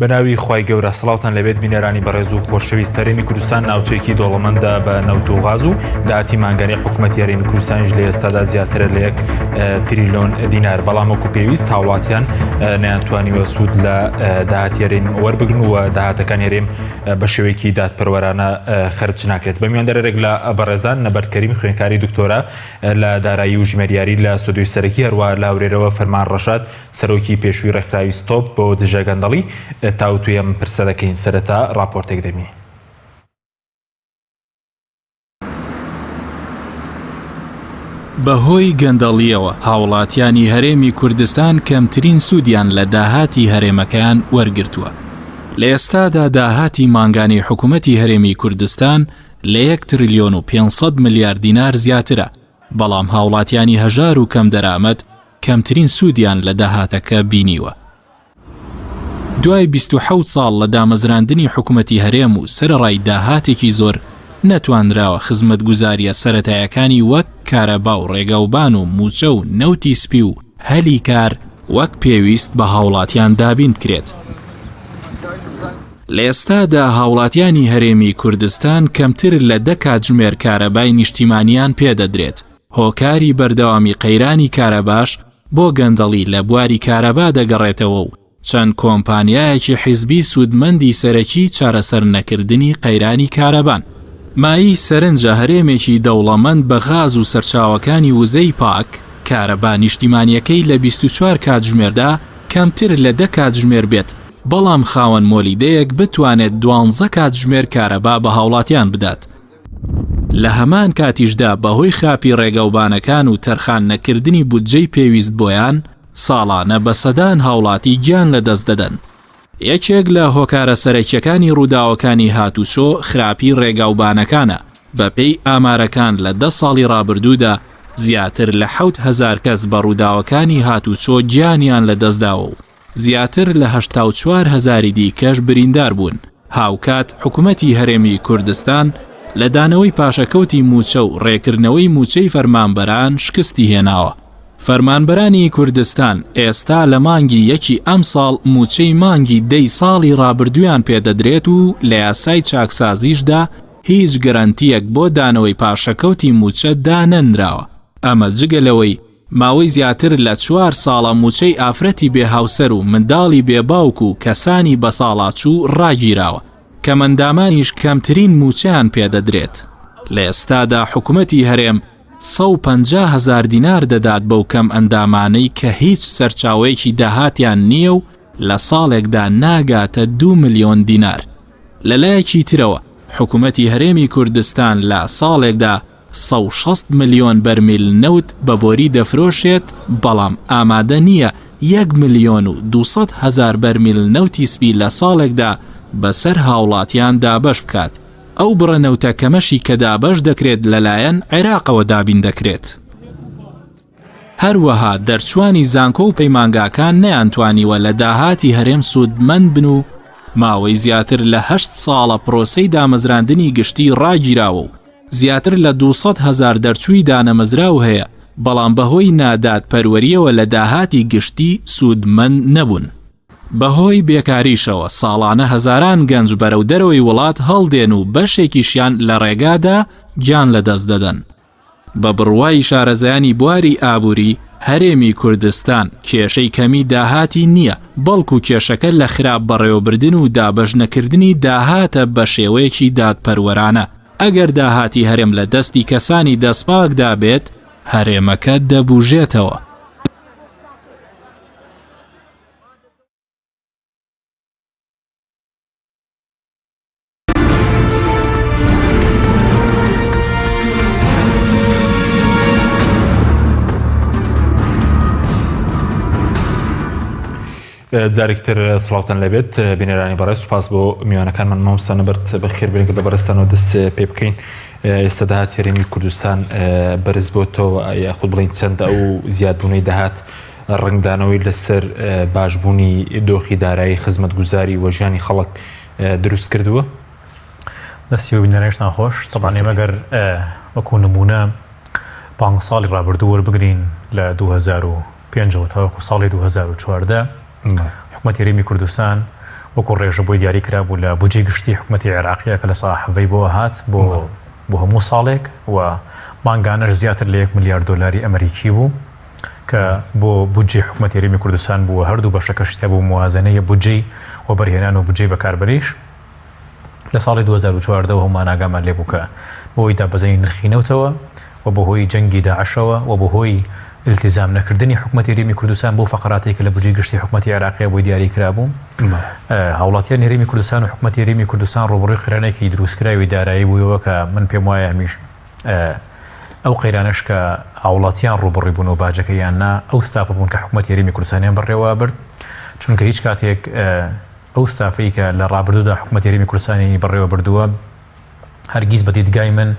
بەناوی خوای گەورە سڵاوتان لەبێت بینەرانی بەڕێز و خۆشەویست هەرێمی کوردستان ناوچەیەکی دەوڵەمەندە بە نەوت و غاز و داهاتی مانگانەی حکوومەتی هەرێمی کوردستانیش لە ئێستادا زیاترە لە یەک تریلۆن دینار بەڵام وەکو پێویست هاوڵاتیان نەیانتوانیوە سوود لە داهاتی هەرێم وەربگرن و داهاتەکان هەرێم بە شێوەیەکی دادپەروەرانە خەرج ناکرێت بە میواندارێک لە بەڕێزان نەبەرد کەریم خوێندکاری دکتۆرا لە دارایی و ژمێریاری لە ستۆدیۆی سەرەکی هەروە لە هەولێرەوە فەرمان ڕەشاد سەرۆکی پێشووی ڕێکخراوی ستۆپ بۆ دژە گەندەڵی تاوتوێی ئەم پرسە دەکەین سەرەتا ڕاپۆرتێک دەبینین. بەهۆی گەندەڵییەوە هاوڵاتیانی هەرێمی کوردستان کەمترین سوودیان لە داهاتی هەرێمەکەیان وەرگرتووە. لە ئێستادا داهاتی مانگانەی حکومەتی هەرێمی کوردستان لە یەک تریلیۆن و 500 ملیار دینار زیاترە، بەڵام هاوڵاتیانی هەژار و کەمدەرامەت کەمترین سوودیان لە داهاتەکە بینیوە. دوای 27 ساڵ لە دامەزراندنی حکومەتی هەرێم و سەرەڕای داهاتێکی زۆر، نەتوانراوە خزمەتگوزارییە سەرەتایەکانی وەک کارەبا و ڕێگاوبان و مووچە و نەوتی سپی و هەلی کار وەک پێویست بە هاوڵاتیان دابین بکرێت. لە ئێستادا هاوڵاتیانی هەرێمی کوردستان کەمتر لە دە کاتژمێر کارەبای نیشتیمانیان پێدەدرێت، هۆکاری بەردەوامی قەیرانی کارەباش بۆ گەندەڵی لە بواری کارەبا دەگەڕێتەوە و چەند کۆمپانیایەکی حیزبی سوودمەندی سەرەکی چارەسەر نەکردنی قەیرانی کارەبان. مایەی سەرنجە هەرێمێکی دەوڵەمەند بە غاز و سەرچاوەکانی وزەی پاک، کارەبا نیشتیمانیەکەی لە 24 کاتژمێردا کەمتر لە دە کاتژمێر بێت، بەڵام خاوەن مۆلیدەیەک بتوانێت دوانزە کاتژمێر کارەبا بە هاوڵاتیان بدات. لە هەمان کاتیشدا بەهۆی خراپی ڕێگاوبانەکان و تەرخان نەکردنی بودجەی پێویست بۆیان، ساڵانە بە سەدان هاوڵاتی گیان لەدەست دەدەن. یەکێک لە هۆکارە سەرەکیەکانی ڕووداوەکانی هاتوچۆ خراپی ڕێگاوبانەکانە، بەپێی ئامارەکان لە دە ساڵی ڕابردوودا زیاتر لە 7000 کەس بە ڕووداوەکانی هاتوچۆ گیانیان لەدەستداوە و زیاتر لە 84 هەزاری دیکەش بریندار بوون، هاوکات حکومەتی هەرێمی کوردستان لە دانەوەی پاشەکەوتی مووچە و ڕێکردنەوەی مووچەی فەرمانبەران شکستی هێناوە. فەرمانبەرانی کوردستان ئێستا لە مانگی یەکی ئەمساڵ مووچەی مانگی دەی ساڵی ڕابردوویان پێدەدرێت و لە یاسای چاکسازیشدا هیچ گەرەنتییەک بۆ دانەوەی پاشەکەوتی مووچە دانەنراوە، ئەمە جگە لەوەی ماوەی زیاتر لە چوار ساڵە مووچەی ئافرەتی بێ هاوسەر و منداڵی بێ باوک و کەسانی بەساڵاچوو ڕاگیراوە، کەمئەندامانیش کەمترین مووچەیان پێدەدرێت. لە ئێستادا حکومەتی هەرێم 150 هەزار دینار دەدات بەو کەمئەندامانەی کە هیچ سەرچاوەیەکی داهاتیان نییە و لە ساڵێکدا ناگاتە دوو ملیۆن دینار. لەلایەکی ترەوە حکومەتی هەرێمی کوردستان لە ساڵێکدا 160 ملیۆن بەرمیل نەوت بە بۆری دەفرۆشێت، بەڵام ئامادە نییە یەک ملیۆن و 200 هەزار بەرمیل نەوتی سپی لە ساڵێکدا بەسەر هاوڵاتیان دابەش بکات، ئەو بڕە نەوتە کەمەشی کە دابەش دەکرێت لەلایەن عێراقەوە دابین دەکرێت. هەروەها دەرچوانی زانکۆ و پەیمانگاکان نەیانتوانیوە لە داهاتی هەرێم سوودمەند بن و ماوەی زیاتر لە هەشت ساڵە پرۆسەی دامەزراندنی گشتی ڕاگیراوە و زیاتر لە 200 هەزار دەرچووی دانەمەزراو هەیە، بەڵام بەهۆی نادادپەروەرییەوە لە داهاتی گشتی سوودمەند نەبوون. بەهۆی بێکاریشەوە ساڵانە هەزاران گەنج بەرەو دەرەوەی وڵات هەڵدێن و بەشێکیشیان لە ڕێگادا گیان لەدەست دەدەن. بە بڕوای شارەزایانی بواری ئابووری، هەرێمی کوردستان کێشەی کەمی داهاتی نییە، بەڵکو کێشەکە لە خراپ بەڕێوەبردن و دابەشنەکردنی داهاتە بە شێوەیەکی دادپەروەرانە، ئەگەر داهاتی هەرێم لە دەستی کەسانی دەستپاکدا بێت، هەرێمەکە دەبوژێتەوە. جارێکتر سڵاوتان لەبێت بینەرانی بەڕێز سوپاس بۆ میوانەکانمان مامۆستا نەبەرد بەخێر بێن کە بەڕێزتانەوە دەست پێ بکەین ئێستا داهات هەرێمی کوردستان بەرز بۆتەوە یاخود بڵین چەند ئەو زیادبوونەی داهات ڕنگدانەوەی لەسەر باشبوونی دۆخی دارایی خزمەتگوزاری و ژیانی خەڵک دروست کردووە؟ دەستی و بینەرانیشتان خۆش. تەبعەن ئێمە گەر وەکوو نموونە پانزە ساڵی ڕابردوو وەربگرین لە 2005 ەوە تاوەکوو ساڵی 2014 حکومەتی هەرێمی کوردستان وەکو ڕێژە بۆی دیاری کرابوو لە بودجەی گشتی حکومەتی عێراقیە کە لە سا حەڤەی بۆ هات بۆ بۆ هەموو ساڵێک و مانگانەش زیاتر لە یەک ملیار دۆلاری ئەمریکی بوو کە بۆ بودجەی حکومەتی هەرێمی کوردستان بوو هەردوو بەشەکەش تیا بوو موازنەیە بودجەی وەبەرهێنان و بودجەی بەکاربەریش. لە ساڵی 2014 وە هەموومان ئاگامان لێ بوو کە بەهۆی دابەزینی نرخی نەوتەوە و بەهۆی جەنگی داعشەوە و بەهۆی ئیلتیزام نەکردنی حکومەتی هەرێمی کوردستان بەو فەقەراتەی کە لە بودجەی گشتی حکومەتی عێراقیە بۆی دیاری کرابوو هاوڵاتیانی هەرێمی کوردستان و حکومەتی هەرێمی کوردستان ڕووبەڕووی قەیرانێکی دروستکراوی دارایی بوویەوە کە من پێم وایە هەمیش ئەو قەیرانەش کە هاوڵاتیان ڕووبەڕووی بوون و باجەکەیان نا ئەو ستافە بوون کە حکومەتی هەرێمی کوردستانیان بەڕێوە برد چونکە هیچ کاتێک ئەو ستافەی کە لە ڕابردوودا حکومەتی هەرێمی کوردستانی بەڕێوە بردووە هەرگیز بە دیدگای من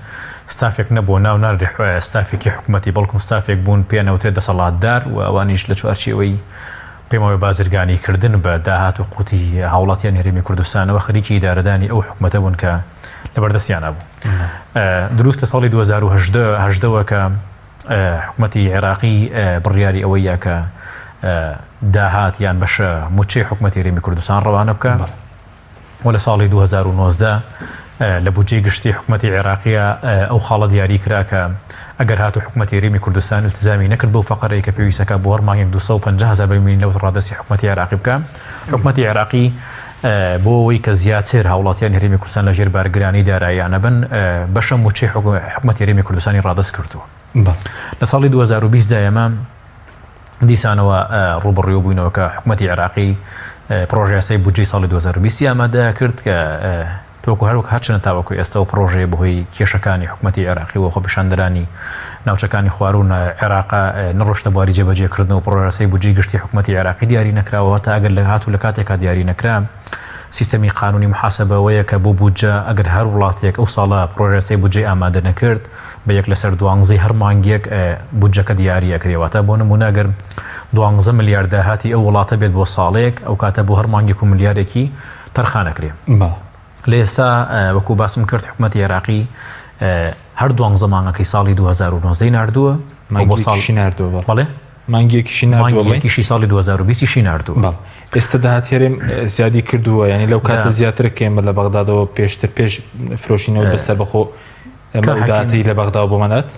ستافێک نەبووە ناو نانرێ ستافێکی حکومەتی بەڵکم ستافێک بوون پێیان ئەوترێت دەسەڵاتدار و ئەوانیش لە چوارچێوەی پێم وایە بازرگانی کردن بە داهات و قوتی هاوڵاتیانی هەرێمی کوردستانەوە خەریکی ئیدارەدانی ئەو حکومەتە بوون کە لەبەردەستیانە بوو دروست لە ساڵی 2018 کە حکومەتی عێراقی بڕیاری ئەوەی یا کە داهات یان بەشە موچەی حکومەتی هەرێمی کوردستان ڕەوانە بکە و لە ساڵی 2019 لە بودجەی گشتی حکومەتی عێراقیە ئەو خاڵە دیاری کرا کە ئەگەر هاتو حکومەتی هەرێمی کوردستان التزامی نەکرد بەو فەقەرەی کە پێویستەکە بۆ هەر مانگێک 250 هەزار بەرمیل نەوت ڕادەستی حکومەتی عێراقی بکە حکومەتی عێراقی بۆ ئەوەی کە زیاتر هاوڵاتیانی هەرێمی کوردستان لە ژێر بارگرانی داراییانە بن بەشە موچەی حکومەتی هەرێمی کوردستانی ڕادەست کردووە لە ساڵی 2020 دا ئێمە دیسانەوە ڕووبەڕوو بووینەوە کە حکومەتی عێراقی پڕۆژەیاسای بودجەی ساڵی 2020 ئامادە کرد کە تۆکو هەروەک هەرچەنە تاوەکو ئێستا و پڕۆژەیە بەهۆی کێشەکانی حکومەتی عێراقی و خۆپیشاندەرانی ناوچەکانی خواروو عێراق نەڕۆشتە بواری جێبەجێکردن و پڕۆژەیاسای بودجەی گشتی حکومەتی عێراقی دیاری نەکراوە تا ئەگەر لە هاتوو لە کاتێکا دیاری نەکرا سیستەمی قانونی محاسبە ئەوەیە کە بۆ بودجە ئەگەر هەر وڵاتێک ئەو ساڵە پڕۆژەیاسای بودجەی ئامادە نەکرد بە یەک لەسەر دوانزەی هەر مانگێک بودجەکە دیاری ئەکرێ واتە بۆ نمونە گەر دوانزە ملیار داهاتی ئەو وڵاتە بێت بۆ ساڵێک ئەو کاتە بۆ هەر مانگێک و ملیارێکی تەرخان ئەکرێ لە ئێستا وەکو باسم کرد حکومەتی عێراقی هەر دوانزە مانگەکەی ساڵی 2019 ناردووە بۆ ساڵ ناردووە بەڵێ مانگێکیشی ناردووە مانگێکیشی ساڵی 2020 یشی ناردووە بەڵێ ئێستا داهاتی هەرێم زیادی کردووە یعنی لەو کاتە زیاتر کە ئێمە لە بەغدادەوە پێشتر پێش فرۆشینەوە بە سەربەخۆ ئەمە ئەو داهاتەی لە بەغداوە بۆمان هات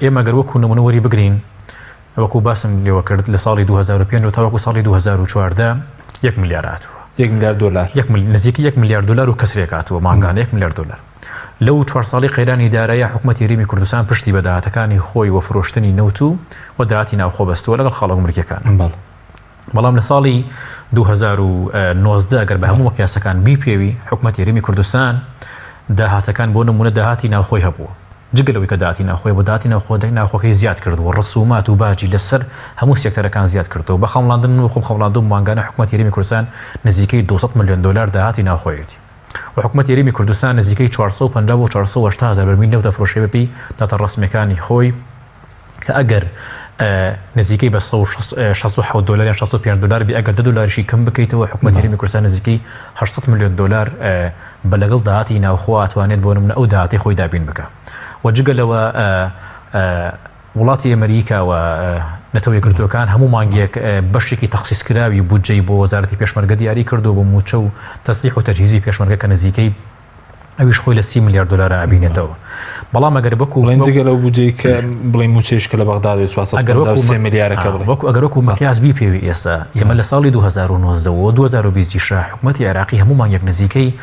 ئێمە گەر وەکو نمونە وەری بگرین وەکو باسم لێوە کرد لە ساڵی 2005 و تاوەکو ساڵی 2014 یەک ملیار هاتووە یەک ملیار دۆلار یەک نزیکی یەک ملیار دۆلار و کەسرێک هاتووە مانگانە یەک ملیار دۆلار لەو چوار ساڵی قەیرانی دارایی حکومەتی هەرێمی کوردستان پشتی بە داهاتەکانی خۆی و فرۆشتنی نەوت و و داهاتی ناوخۆ بەستووە لەگەڵ خاڵە گومرکیەکان. بەڵێ. بەڵام لە ساڵی 2019 گەر بە هەموو مقیاسەکان بیپێوی حکومەتی هەرێمی کوردستان داهاتەکان بۆ نمونە داهاتی ناوخۆی هەبووە جگە لەوەی کە داهاتی ناوخۆی بۆ داهاتی ناوخۆ ناوخۆکەی زیاد کردووە ڕسومات و باجی لەسەر هەموو سێکتەرەکان زیاد کردەوە بە خەمڵاندن من خۆم خەمڵاندوم مانگانە حکومەتی هەرێمی کوردستان نزیکەی 200 ملیۆن دۆلار داهاتی ناوخۆیەتی و حکومەتی هەرێمی کوردستان نزیکەی 450 بۆ 480 هەزار بەرمیل نەوت دەفرۆشێ بەپێی داتا ڕەسمیەکانی خۆی کە ئەگەر نزیکەی بە 167 دلار یان 65 دلار بی ئەگەر 10 دلاریشی کەم بکەیتەوە حکومەت هەرێمی کوردستان نزیکەی 800 ملیۆن دلار بە لەگەڵ داهاتی ناوخۆ ئەتوانێت بۆ نمونە ئەو داهاتی خۆی دابین بکە و جگە لەوە وڵاتی ئەمریکا و نەتەوە یەکگرتووەکان هەموو مانگێک بەشێکی تەخسیسکراوی بودجەی بۆ وەزارەتی پێشمەرگە دیاری کردووە بۆ مووچە و تەسلیح و تەجهیزی پێشمەرگە کە نزیکەی ئەویش خۆی لە سی ملیار دۆلار ئەبینێتەوە بەڵام ئەگەر وەکو بڵێن جگە لەو بودجەی کە بڵێن مووچەیش کە لە بەغدا بێت 453 ملیارەکە بڵێن وەکو ئەگەر وەکو مقیاس بیپێوی ئێستا ئێمە لە ساڵی 2019 و 2020 یشا حکومەتی عێراقی هەموو مانگێک نزیکەی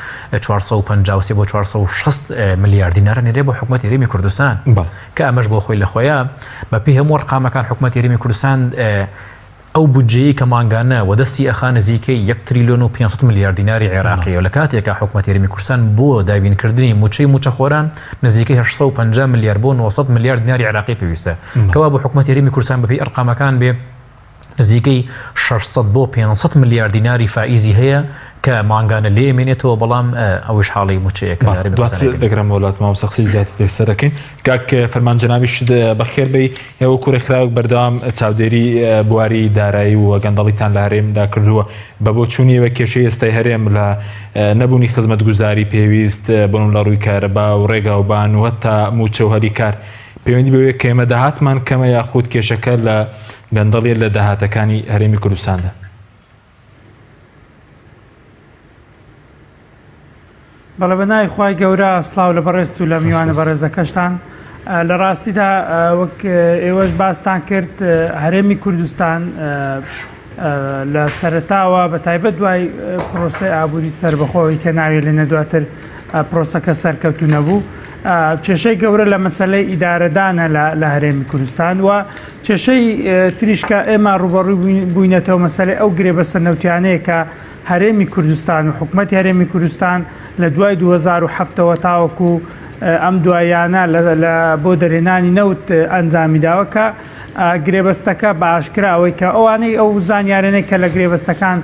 453 بۆ 460 ملیار دینار ئەنێرێ بۆ حکومەتی هەرێمی کوردستان کە ئەمەش بۆ خۆی لە خۆیا بە پێی هەموو ڕقامەکان حکومەتی هەرێمی کوردستان ئەو بودجەیەی کە مانگانە وەدەستی ئەخا نزیکەی یەک تریلیۆن و 500 ملیار دیناری عێراقیە لە کاتێکا حکومەتی هەرێمی کوردستان بۆ دابینکردنی مووچەی مووچەخۆران نزیکەی 850 ملیار بۆ 900 ملیار دیناری عێراقی پێویستە کەوا بۆ حکومەتی هەرێمی کوردستان بەپێی ئەرقامەکان بێ نزیکەی 600 بۆ 500 ملیار دیناری فائیزی هەیە کە مانگانە لێ ئەمێنێتەوە بەڵام ئەوەیش حاڵی مووچەیە کە لە هەرێمی دواتر کوردستان دەگەڕێمەوە لات مامۆستا قسەی زیاتر لەسەر دەکەین کاک فەرمان جەنابیشت بەخێر بێی ئێوە وەکو ڕێکخراوێک بەردەوام چاودێری بواری دارایی و گەندەڵیتان لە هەرێمدا کردووە بە بۆچوونی ئێوە کێشەی ئێستای هەرێم لە نەبوونی خزمەتگوزاری پێویست بۆ لە ڕووی کارەبا و ڕێگاوبان و هەتا مووچە و هەلی کار پەیوەندی بەوەیە کە ئێمە داهاتمان کەمە یاخود کێشەکە لە گەندەڵیە لە داهاتەکانی هەرێمی کوردستاندا؟ بەڵێ بە ناوی خوای گەورە سڵاو لە بەڕێزت و لە میوانە بەڕێزەکەشتان. لە ڕاستیدا وەک ئێوەش باستان کرد هەرێمی کوردستان لە سەرەتاوە بە تایبەت دوای پرۆسەی ئابووری سەربەخۆی کە ناوی لێنە دواتر پرۆسەکە سەرکەوتو نەبوو کێشەی گەورە لە مەسلەی ئیدارەدانە لە هەرێمی کوردستان و کێشەی تریشکە ئێمە ڕوبەڕووی بووینەتەوە مەسلەی ئەو گرێبەستە نەوتیانەیە کە هەرێمی کوردستان و حکومەتی هەرێمی کوردستان لە دوای 2007 ەوە تاوەکو ئەم دواییانە لە بۆ دەرهێنانی نەوت ئەنجامی داوە کە گرێبەستەکە بە ئاشکرا ئەوەی کە ئەوانەی ئەو زانیارانەی کە لە گرێبەستەکان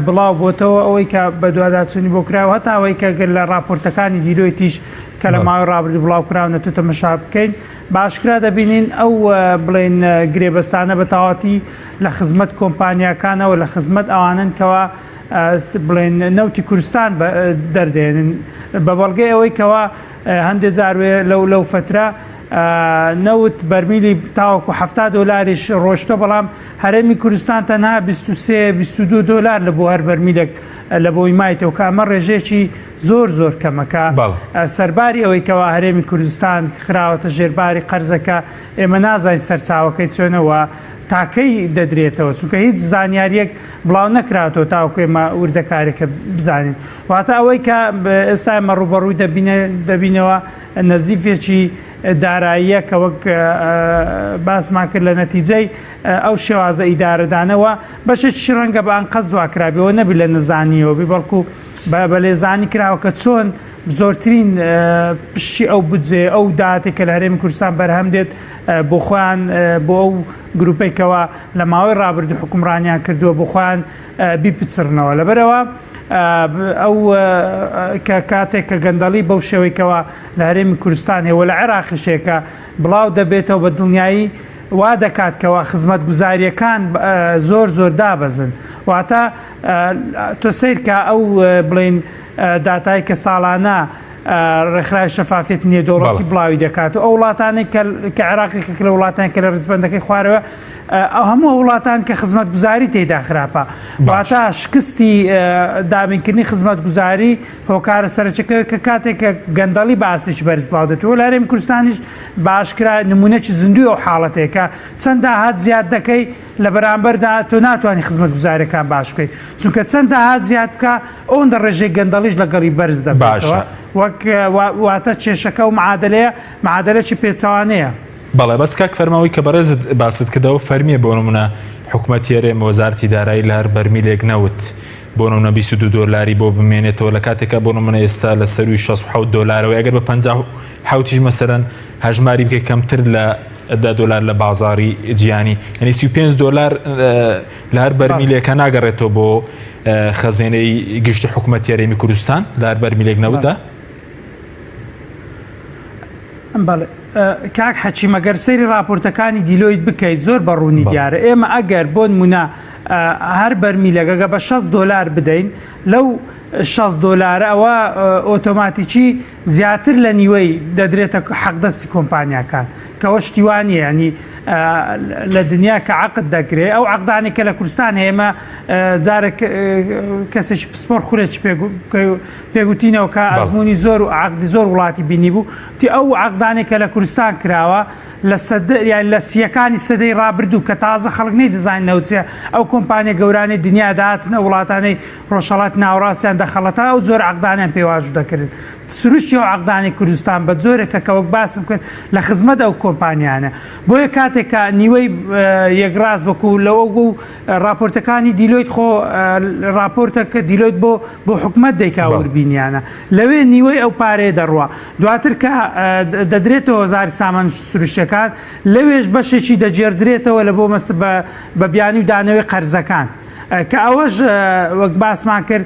بڵاو بۆتەوە ئەوەی کە بەدواداچوونی بۆ کراوە هەتا ئەوەی کە گەر لە ڕاپۆرتەکانی دیلۆیتیش کە لە ماوەی ڕابردوو بڵاو کراونەتەوە تەمەشا بکەین بە ئاشکرا دەبینین ئەو بڵێن گرێبەستانە بە تەواوەتی لە خزمەت کۆمپانیاکانەوە لە خزمەت ئەوانن کەوا بڵێن نەوتی کوردستان دەردێنن بە بەڵگەی ئەوەی کەوا هەندێک جاروێ لەو لەو فترە نەوت بەرمیلی تاوەکو 70 دۆلاریش ڕۆشتە بەڵام هەرێمی کوردستان تەنها 23 22 دۆلار لە بۆ هەر بەرمیلێک لە بۆی مایتەوە کە ئەمە ڕێژەیەکی زۆر زۆر کەمەکە سەرباری ئەوەی کەوا هەرێمی کوردستان خراوەتە ژێرباری قەرزەکە ئێمە نازانین سەرچاوەکەی چۆنە و تاکەی دەدرێتەوە چونکە هیچ زانیاریەک بڵاو نەکراتەوە تاوەکو ئێمە وردەکارێکە بزانین واتە ئەوەی کە ئێستا ئێمە ڕوبەڕووی دەبینەوە نەزیفێکی داراییە کە وەک باسمان کرد لە نەتیجەی ئەو شێوازە ئیدارەدانەوە بەشێکی ڕەنگە بە ئەنقەست دواکرابیەوە نەبی لە نەزانیەوە بی بەڵکو بە لێزانی کراوە کە چۆن زۆرترین پشکی ئەو بودجەیە ئەو داهاتێک کە لە هەرێمی کوردستان بەرهەم دێت بۆ خۆیان بۆ ئەو گروپێکەوە لە ماوەی ڕابردوو حکومڕانیان کردووە بۆ خۆیان بیپچڕنەوە لەبەرەوە ئەو کە کاتێک کە گەندەڵی بەو شێوەیکەوە لە هەرێمی کوردستان هەیە و لە عێراقیشێکە بڵاو دەبێتەوە بە دڵنیایی وا دەکات کەوا خزمەتگوزارییەکان زۆر زۆر دابەزن واتە تۆ سەیرکە ئەو بڵین داتای کە ساڵانە ڕێکخراوی شەفافیەتی نێودەوڵەتی بڵاوی دەکات و ئەو وڵاتانەی کە عێراقێکێک لە وڵاتان کە لە ڕیزبەندەکەی خوارەوە ئەو هەموو وڵاتان کە خزمەتگوزاری تێدا خراپە واتە شکستی دابینکردنی خزمەتگوزاری هۆکارە سەرەکیەکە کە کاتێک کە گەندەڵی بە ئاستێکی بەرز بڵاو دەێتەوە لە هەرێمی کوردستانیش بە ئاشکرا نمونەی زیندوی ئەو حاڵەتەیە چەند داهات زیاد دەکەی لە بەرامبەردا تۆ ناتوانانی خزمەتگوزاریەکان باش بکەیت چونکە چەند داهات زیاد بکە ئەوەندە ڕێژەی گەندەڵیش لەگەڵی بەرز دەبێتەوە وەک واتە کێشەکە و معادلەیە معادلەکی پێچەوانەیە. بەڵێ بەس کاک فەرماوەی کە بەڕێزت باست کردەوە فەرمیە بۆ نمونە حکومەتی هەرێم وەزارەتی دارایی لە هەر بەرمیلێک نەوت بۆ نمونە 22 دۆلاری بۆ بمێنێتەوە لە کاتێکا بۆ نمونە ئێستا لە سەروی 67 دۆلارەوە ئەگەر بە 57 یش مەسەرەن هەژماری بکەی کەمتر لە دە دۆلار لە بازاری جیهانی یعنی 35 دۆلار لە هەر بەرمیلێکە ناگەڕێتەوە بۆ خەزێنەی گشتی حکوومەت هەرێمی کوردستان لە هەر بەرمیلێک نەوتدا بەڵێ کاک حەکیم ئەگەر سەیری ڕاپۆرتەکانی دیلۆیت بکەیت زۆر بە ڕوونی دیارە ئێمە ئەگەر بۆ نمونە هەر بەرمیلەگەگە بە 60 دۆلار بدەین لەو 60 دۆلارە ئەوە ئۆتۆماتیکی زیاتر لە نیوەی دەدرێتە حەقدەستی کۆمپانیاکان کەەوە شتیوانە ینی لە دنیا کە عقد دەکرێ ئەو عقدانی کە لە کوردستان هێمە جارێک کەسێکی پسپۆر خولێکی پێگوتینەوە کە ئەزمموی زۆر و عقدی زۆر وڵاتی بینی بوو تی ئەو عەقدانەی کە لە کوردستان کراوە لە سەدە یان لە سییەکانی سەدەی ڕابردوو کە تازە خەڵک نەیدەزانی نەوت چیە ئەو کۆمپانیا گەورانەی دنیا دەهاتن ئەو وڵاتانەی ڕۆژهەڵاتی ناوەڕاستیان دەخەڵەتا ئەو جۆرە عەقدانیان پێ واژوو دەکردن سروشتی ئەو عەقدانەی کوردستان بە جۆرێکە کە وەک باسم کرد لە خزمەت ئەو کۆمپانیانە بۆیە کاتێک کە نیوەی یەکڕاست وەکو لەوە و ڕاپۆرتەکانی دیلۆیت خۆ ڕاپۆرتە کە دیلۆیت بۆ بۆ حکومەت دەیکا وربینیانە لەوێ نیوەی ئەو پارەیە دەڕوا دواتر کە دەدرێتەوە وەزارەتی سامان سروشتیەکان لەوێش بەشێکی دەگێردرێتەوە لە بۆ مەس بە بیانی و دانەوەی قەرزەکان کە ئەوەش وەک باسمان کرد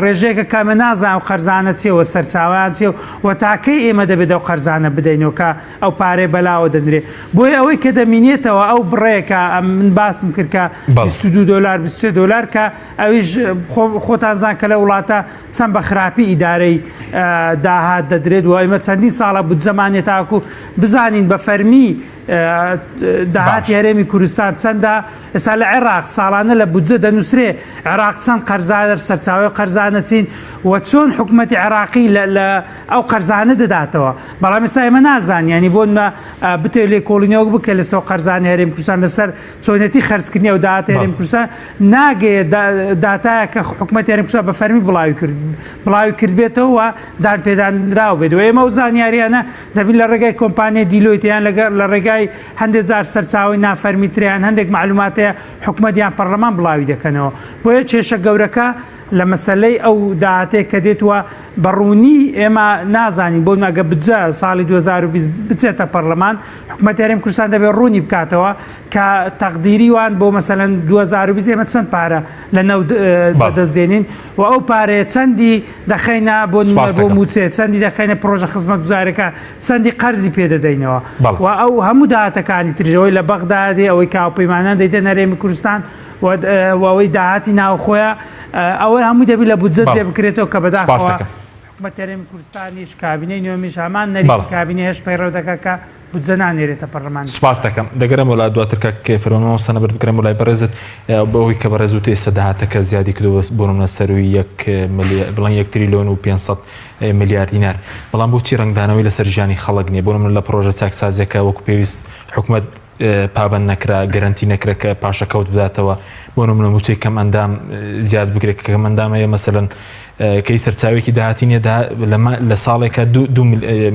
ڕێژەیەکە کە ئەمە نازانم ئەو قەرزانە چیە و سەرچاوەیان چیە و تاکەی ئێمە دەبێت ئەو قەرزانە بدەینەوە کە ئەو پارەیە بەلاوە دەنرێ بۆیە ئەوەی کە دەمینێتەوە ئەو بڕەیە کە من باسم کرد کە 22 دۆلار 23 دۆلار کە ئەویش خۆتان زان کە لە وڵاتە چەند بە خراپی ئیدارەی داهات دەدرێت و ئێمە چەندین ساڵە بودجەمان نیە تاکو بزانین بە فەرمی داهاتی هەرێمی کوردستان چەندە ئێستا لە عێراق ساڵانە لە بودجە دەنووسن. دەنووسرێ عێراق چەند قەرزارە، سەرچاوەی قەرزانە چین و چۆن حکومەتی عێراقی لە ئەو قەرزانە دەداتەوە. بەڵام ئێستا ئێمە نازانین، یانی بۆ نمونە بتەوێت لێکۆڵینەوەک بکە لەسەر قەرزانی هەرێمی کوردستان لەسەر چۆنێتی خەرجکردنی ئەو داهاتە هەرێمی کوردستان ناگەیە داتایە کە حکومەتی هەرێمی کوردستان بە فەرمی بڵاوی کرد بڵاوی کردبێتەوە و دانپێدانراو بێت و ئێمە ئەو زانیاریانە دەبین لە ڕێگای کۆمپانیای دیلۆیت یان لەگەڵ لە ڕێگای هەندێک جار سەرچاوەی نافەرمی تریان هەندێک معلومات هەیە حکومەت یان پەرلەمان بڵاوی دەکەنەوە بۆیە کێشە گەورەکە لە مەسەلەی ئەو داهاتەیە کە دێت و بە ڕوونی ئێمە نازانین بۆ نمونە گەر بودجە ساڵی 2020 بچێتە پەرلەمان حکومەتی هەرێم کوردستان دەبێت ڕوونی بکاتەوە کە تەقدیری وان بۆ مەسەلەن 2020 ئێمە چەند پارە لە نەوت بەدەست دێنین و ئەو پارەیە چەندی دەخەینە بۆ نمونە بۆ مووچەیە چەندی دەخەینە پرۆژە خزمەتگوزارەکان چەندی قەرزی پێ دەدەینەوە و ئەو هەموو داهاتەکانی تریش ئەوەی لە بەغدا دێ ئەوەی کە هاوپەیمانان دەیدەن هەرێمی کوردستان و ئەوەی داهاتی ناوخۆیە ئەوە هەموو دەبی لە بودجە جێ بکرێتەوە کە بەداخەوە حکومەت هەرێمی کوردستانیش کابینەی نوێمیش هەمان نەریتی کابینەی هەشت پەیڕەو دەکات کە بودجە نانێرێتە پەرلەمانی. سوپاست دەکەم. دەگەرێمەوە لات دواتر کاک فەرمان مامۆستا نەبەرد بگەرێمەوە لای بەڕێزت بەوەی کە بەڕێز وتی ئێستا داهاتەکە زیادی کردووە بۆ نمونە سەروی یەک ملیار بڵێن یەک تریلۆن و 500 ملیار دینار بەڵام بۆچی ڕەنگدانەوەی لەسەر ژیانی خەڵک نییە بۆ نمونە لە پڕۆژە چاکسازیەکە وەکو پێویست حکومەت پابەند نەکرا گەرەنتی نەکرا کە پاشەکەوت بداتەوە بۆ نمونە موچەی کەم ئەندام زیاد بکرێت کە کەم ئەندام هەیە مەسەلەن کەی سەرچاوێکی داهاتی نیە لە ساڵێکە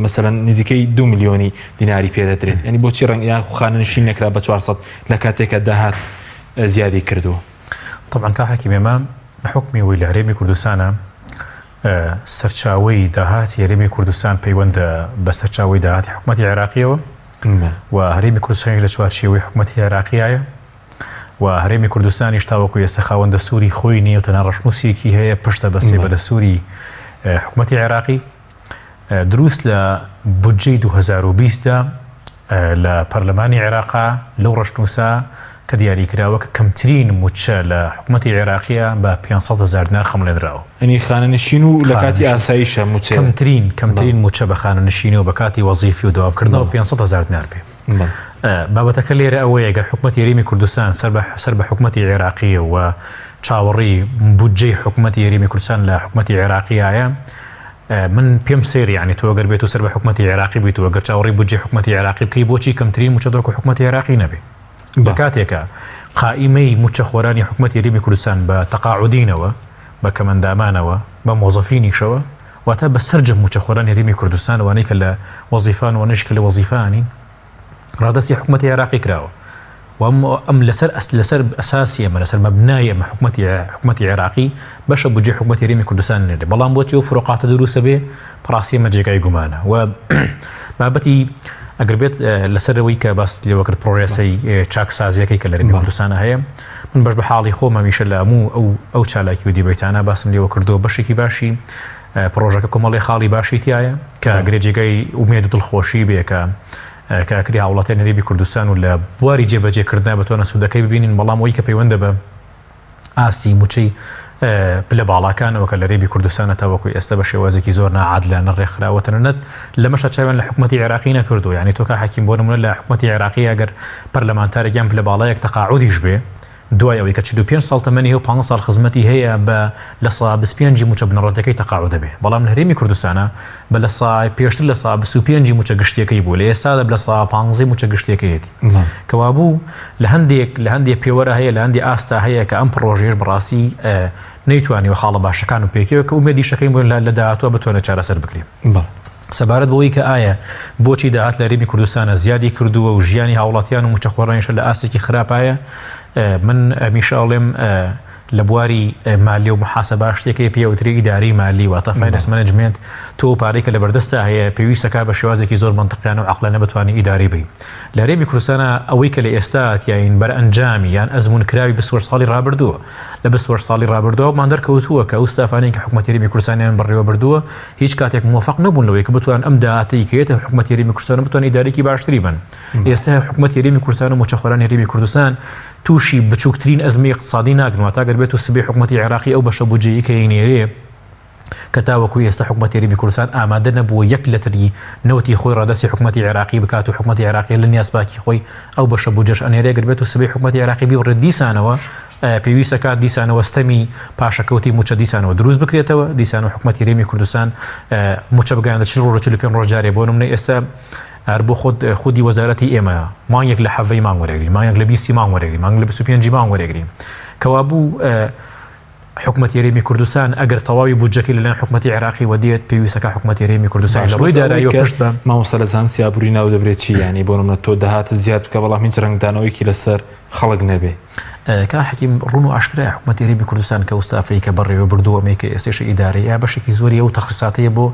مەسەلەن نزیکەی دو ملیۆنی دیناری پێدەدرێت ینی بۆچی ڕەنگ یان خانەنشین نەکرا بە 400 لە کاتێکە داهات زیادی کردووە طبعا کا حەکیم ئێمە بە حوکمی ئەوەی لە هەرێمی کوردستانە سەرچاوەی داهاتی هەرێمی کوردستان پەیوەندە بە سەرچاوەی داهاتی حکومەتی عێراقیەوە و هەرێمی کوردستانیش لە چوارچێوەی حکومەتی عێراقیایە و هەرێمی کوردستانیش تاوەکو ئێستا خاوەن دەستوری خۆی نییە و تەنها ڕەشنووسێکی هەیە پشتە بەسێ بە دەستوری حکومەتی عێراقی دروست لە بودجەی 2020 دا لە پەرلەمانی عێراقا لەو ڕەشنووسە کە دیاریکراوە کە کەمترین مووچە لە حکومەتی عێراقیە بە 500 هەزار دینار خەمڵێنراوە. یەنی خانەنشین و لە کاتی ئاساییشە مووچەیە. کەمترین کەمترین مووچە بە خانەنشینی و بە کاتی وەزیفی و دەوامکردنەوە 500 هەزار دینار بێ. بابەتەکە لێرە ئەوەیە گەر حکومەتی هەرێمی کوردستان سەر بە سەر بە حکومەتی عێراقیە و چاوەڕێی بودجەی حکومەتی هەرێمی کوردستان لە حکومەتی عێراقیایە من پێم سەیرە یانی تۆ گەر بێت و سەر بە حکومەتی عێراقی بیت و گەر چاوەڕێی بودجەی حکومەتی عێراقی بکەی بۆچی کەمترین مووچەت وەکو حکومەتی عێراقی نەبێ لە کاتێکا قائیمەی مووچەخۆرانی حکومەتی هەرێمی کوردستان بە تەقاعودینەوە بە کەمەندامانەوە بە مۆزەفینیشەوە واتە بە سەرجەم مووچەخۆرانی هەرێمی کوردستان وانەی کە لە وەزیفان وانەیش کە لە وەزیفانین ڕادەستی حکومەتی عێراقی کراوە و ئەم لەسەر ئەس لەسەر ئەساسی ئەمە لەسەر مەبنای ئەمە حکومەتی حکومەتی عێراقی بەشە بودجەی حکومەتی هەرێمی کوردستان نێرێ بەڵام بۆچی ئەو فروقاتە دروستە بێ بەڕاستی ئەمە جێگای گومانە و بابەتی ئەگەر بێت لەسەر ئەوەی کە باست لێوە کرد پرۆسەی چاکسازیەکەی کە لە هەرێمی کوردستان هەیە من بەش بە حاڵی خۆم هەمیشە لە هەموو ئەو ئەو چالاکی و دیبەیتانە باسم لێوە کردووە بەشێکی باشی پڕۆژەکە کۆمەڵی خاڵی باشی تایە کە گرێ جێگای ئومێد و دڵخۆشی بێ کە کە ئەکری هاوڵاتیانی هەرێمی کوردستان و لە بواری جێبەجێکردنا بتوانن سوودەکەی ببینن بەڵام ئەوەی کە پەیوەندە بە ئاستی مووچەی پلە باڵاکانەوە کە لە هەرێمی کوردستانە تاوەکو ئێستا بە شێوازێکی زۆر ناعادلانە ڕێکخراوە تەنانەت لەمەشا چاویان لە حکومەتی عێراقی نەکردووە یعنی تۆ کاک حەکیم بۆ نمونە لە حکومەتی عێراقی ئەگەر پەرلەمانتارێک یان پلە باڵایەک تەقاعودیش بێ دوای ئەوەی کە 45 ساڵ تەمەنی هەیە و 15 ساڵ خزمەتی هەیە بە 25% مووچە بنەڕەتیەکەی تەقاعود دەبێ بەڵام لە هەرێمی کوردستانە بە لە سا پێشتر 25% مووچە گشتیەکەی بوو لە ئێستادا بە 15% مووچە گشتیەکەیەتی کەوابوو لە هەندێک لە هەندێک پێوەرە هەیە لە هەندێک ئاستا هەیە کە ئەم پڕۆژەیەش بەڕاستی نەیتوانیوە خاڵە باشەکان و پێکەوە کە ئومێدیشەکەین بۆ لە داهاتووە بتوانێت چارەسەر بکرێت. سەبارەت بەوەی کە ئایا بۆچی داهات لە هەرێمی کوردستانە زیادی کردووە و ژیانی هاوڵاتیان و مووچەخۆرانیشە لە ئاستێکی خراپایە، من هەمیشە ئەڵێم لە بواری مالی و محاسبە شتێک هەیە پێی ئەوترێ ئیدارەی مالی واتە finance management تۆ ئەو پارەی کە لەبەردەستا هەیە پێویستەکا بە شێوازێکی زۆر مەنتقیانە و عەقڵانە بتوانی ئیدارەی بەی لە هەرێمی کوردستانا ئەوەی کە لە ئێستا تیاین بەرئەنجامی یان ئەزموونکراوی 28 ساڵی ڕابردووە لە 28 ساڵی ڕابردووە مان دەرکەوتووە کە ئەو ستافانەی کە حکومەتی هەرێمی کوردستانیان بەڕێوە بردووە هیچ کاتێک مۆفەق نەبوون لەوەی کە بتوان ئەم داهاتەی کە یەتە حکومەتی هەرێمی کوردستان بتوان ئیدارێکی باشتری بن ئێستا حکومەتی هەرێمی کوردستان و مووچەخۆرانی هەرێمی کوردستان تووشی بچووکترین ئەزمەی ئیقتسادی ناگن واتە گەر بێت و سبەی حکومەتی عێراقی ئەو بەشە بودجەیەی کە ئەینێرێ کە تاوەکو ئێستا حکومەتی هەرێمی کوردستان ئامادە نەبووە یەک لەتری نەوتی خۆی ڕادەستی حکومەتی عێراقی بکات و حکومەتی عێراقی لە نیازپاکی خۆی ئەو بەشە بودجەش ئەنێرێ گەر بێت و سبەی حکومەتی عێراقی بیبڕێت دیسانەوە. پێویست ئەکات دیسانەوە ستەمی پاشەکەوتی مووچە دیسانەوە دروست بکرێتەوە، دیسانەوە حکومەتی هەرێمی کوردستان مووچە بگەیاندە 40 ڕۆژ 45 ڕۆژ جارێ بۆ نمونە ئێستا هەر بۆ خۆت خودی وەزارەتی ئێمە مانگێک لە حەڤەی مانگ وەرەگرین مانگێک لە بیستی مانگ وەرەگرین مانگ لە 25 مانگ وەرەگرین کەوابوو حکومەتی هەرێمی کوردستان ئەگەر تەواوی بودجەکەی لەلایەن حکومەتی عێراقی وە دێت پێویستەکە حکومەتی هەرێمی کوردستان لە ڕووی داراییەوە پشت بە مامۆستا لە زانستی ئابووری ناو دەبرێت چی یانی بۆ نمونە تۆ داهاتت زیاد بکە بەڵام هیچ ڕەنگدانەوەیەکی لەسەر خەڵک نەبێ. کاک حەکیم ڕوون و ئاشکرایە حکومەتی هەرێمی کوردستان کە ئوستافەی کە بەڕێوە بردووە ئەمەی کە ئێستێشە ئیدارەی ئا بەشێکی زۆری ئەو تەخصیصاتەیە بۆ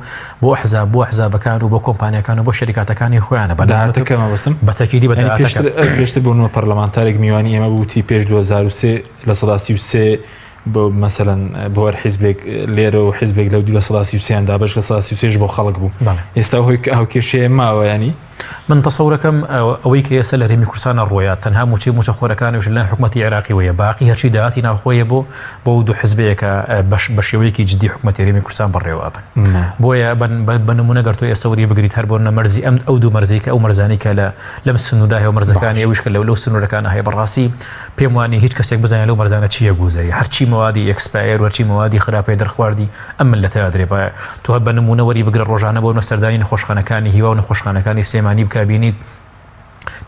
بۆ ئەحزاب بۆ ئەحزابەکان و بۆ کۆمپانیاکان و بۆ شەریکاتەکانی خۆیانە بە داهاتەکە مەبەستم بە تەکیدی بە یانی پێشتر داهاتەکە پێشتر بۆ نمونە پەرلەمانتارێک میوانی ئێمە بوو وتی پێش 2003 33% بۆ مەسەلەن بۆ هەر حیزبێک لێرە و حیزبێک لەو دوو 33% دابەش 33% بۆ خەڵک بوو ئێستا هۆی هاوکێشەیە ماوە ینی من تەسەورەکەم ئەوەی کە ئێستا لە هەرێمی کوردستانە ڕۆیە تەنها موچەی موچە خۆرەکانیش لەلایەن حکومەتی عێراقیەوەیە باقی هەرچی داهاتی ناوخۆیە بۆ بۆ دوو حزبەیە کە بەش بە شێوەیەکی جدی حکومەتی هەرێمی کوردستان بەڕێوە ئەبن بۆیە بە نمونە گەر تۆ ئێستا وەری بگریت هەر بۆ نە مەرزی ئەم ئەو دوو مەرزی کە ئەو مەرزانی کە لە لەم سنووردا هەیە و مەرزەکانی ئەویش کە لەو لەو سنوورەکانە هەیە بەڕاستی پێم وانی هیچ کەسێک بزانێت لەو مەرزانە چییە گوزەری هەرچی مەوادی expire و هەرچی مەوادی خراپەیە دەرخواردی ئەم مللەتە ئەدرێ بە تۆ هەر بە نموونە وەری بگرە ڕۆژانە بۆ نە سەردانی نەخۆشخانەکانی هیوا و نەخۆشخانەکانی سلێمانی بکە بینیت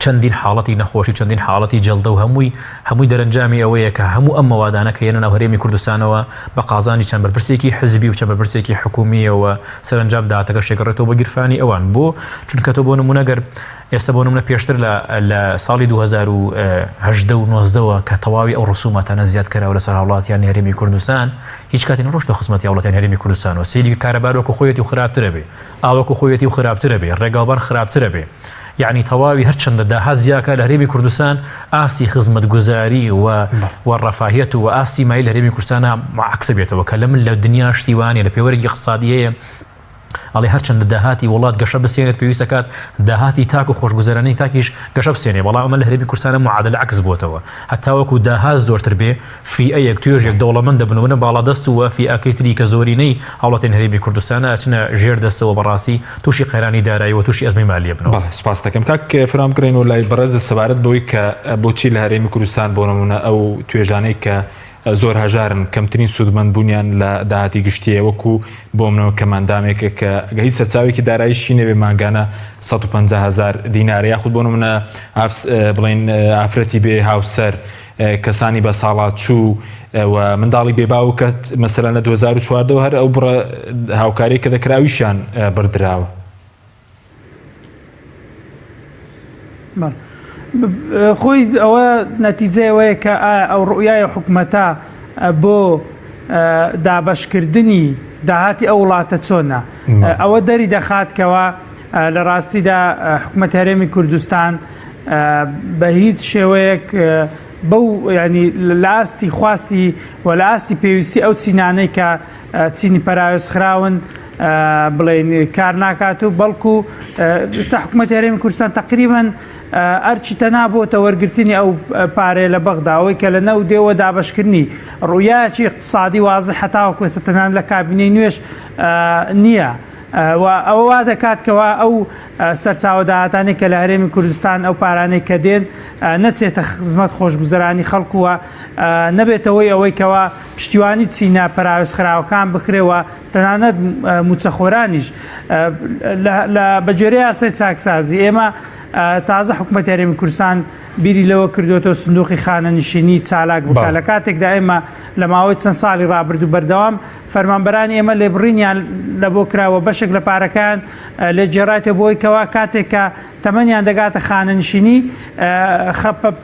چەندین حاڵەتی نەخۆشی چەندین حاڵەتی جەڵدە و هەمووی هەمووی دەرەنجامی ئەوەیە کە هەموو ئەم مەوادانە کە یەنە ناو هەرێمی کوردستانەوە بە قازانجی چەند بەرپرسێکی حزبی و چەند بەرپرسێکی حکومییەوە سەرەنجام داهاتەکەش دەگەڕێتەوە بۆ گیرفانی ئەوان بۆ چونکە تۆ بۆ نموونە گەر ئێستا بۆ نمونە پێشتر لە لە ساڵی 2018 و 19 وە کە تەواوی ئەو ڕسوماتانە زیاد کراوە لەسەر هاوڵاتیانی هەرێمی کوردستان هیچ کاتی نەڕۆشتە خزمەتی هاوڵاتیانی هەرێمی کوردستان و سەیری کارەبا وەکو خۆیەتی و خراپترە بێ ئاو وەکو خۆیەتی و خراپترە بێ ڕێگاوبان خراپترە بێ یعنی تەواوی هەرچەندە داهات زیاکە لە هەرێمی کوردستان ئاستی خزمەتگوزاری و و ڕەفاهیەت و ئاستی مای لە هەرێمی کوردستانە عەکسە بێتەوە کە لە من لە دنیا شتی وانە لە پێوەرێکی اقتصادی هەیە ئەڵێ هەرچەندە داهاتی وڵات گەشە بسێنێت پێویست دەکات داهاتی تاک و خۆشگوزەرانی تاکیش گەشە بسێنێ بەڵام ئەمە لە هەرێمی کوردستانە معادلە عەکس بووەتەوە هەتاوەکو داهات زۆرتر بێ فیئەیەک توێژێک دەوڵەمەند دەبن و بنە باڵادەست و فیئەکەی تری کە زۆرینەی هاوڵاتیانی هەرێمی کوردستانە ئەچنە ژێر دەستەوە بەڕاستی تووشی قەیرانی دارایی و تووشی ئەزمەی مالیە بنەوە. بەڵێ سوپاست دەکەم کاک فرام بگەڕێینەوە لای بەڕێزت سەبارەت بەوەی کە بۆچی لە هەرێمی کوردستان بۆ نموونە ئەو توێژانەی کە زۆر هەژارن کەمترین سوودمەند بوونیان لە داهاتی گشتیە وەکو بۆ منەوە کەمئەندامێکە کە ئەگەر هیچ سەرچاوێکی داراییشی نەبێ مانگانە 150 هزار دینارە یاخود بۆ نمونە بڵێن ئافرەتی بێ هاوسەر کەسانی بە ساڵاچوو و منداڵی بێ باوک کە مەسەلەن لە 2014 هەر ئەو بڕە هاوکاری کە دەکراویشیان بردراوە. خۆی ئەوە نەتیجەی ئەوەیە کە ئایا ئەو ڕوئیای حکومەتە بۆ دابەشکردنی داهاتی ئەو وڵاتە چۆنە ئەوە دەری دەخات کەەوە لە ڕاستیدا حکومەت هەرێمی کوردستان بە هیچ شێوەیەک بەو ینی لە ئاستی خواستی و لە ئاستی پێویستی ئەو چینانەی کە چینی پەراوێزخراون بڵێین کار ناکات و بەڵکو ئێستا حکوومەت هەرێمی کوردستان تقریبا ئەرچی تەنا بۆتە وەرگرتنی ئەو پارەیە لە بەغدا ئەوەی کە لە نەو دێوە دابشکردنی ڕوویاکی اقتصادی وازح هەتاوەکو ئێستا تەنانەت لە کابینەی نوێش نییە. و ئەوە وا دەکات کەوا ئەو سەرچاوە داهاتانەی کە لە هەرێمی کوردستان ئەو پارانەی کە دێن نەچێتە خزمەت خۆشگوزەرانی خەڵکووە نەبێتەوەی ئەوەی کەوا پشتیوانی چینە پەراوێزخراوەکان بکرێ و تەنانەت مووچەخۆرانیش بە گوێرەی یاسای چاکسازی ئێمە تازە حکوومەت هەرێمی کوردستان بیری لەوە کردوێتەوە سندوقی خانەنشینی چالاک بکات لە کاتێکدا ئێمە لە ماوەی چەند ساڵی ڕابردوو بەردەوام فەرمانبەرانی ئێمە لێبڕینیان لە بۆ کراوە بەشێک لە پارەکان لێ جێڕایتە بۆی کەوا کاتێک کە تەمەنیان دەگاتە خانەنشینی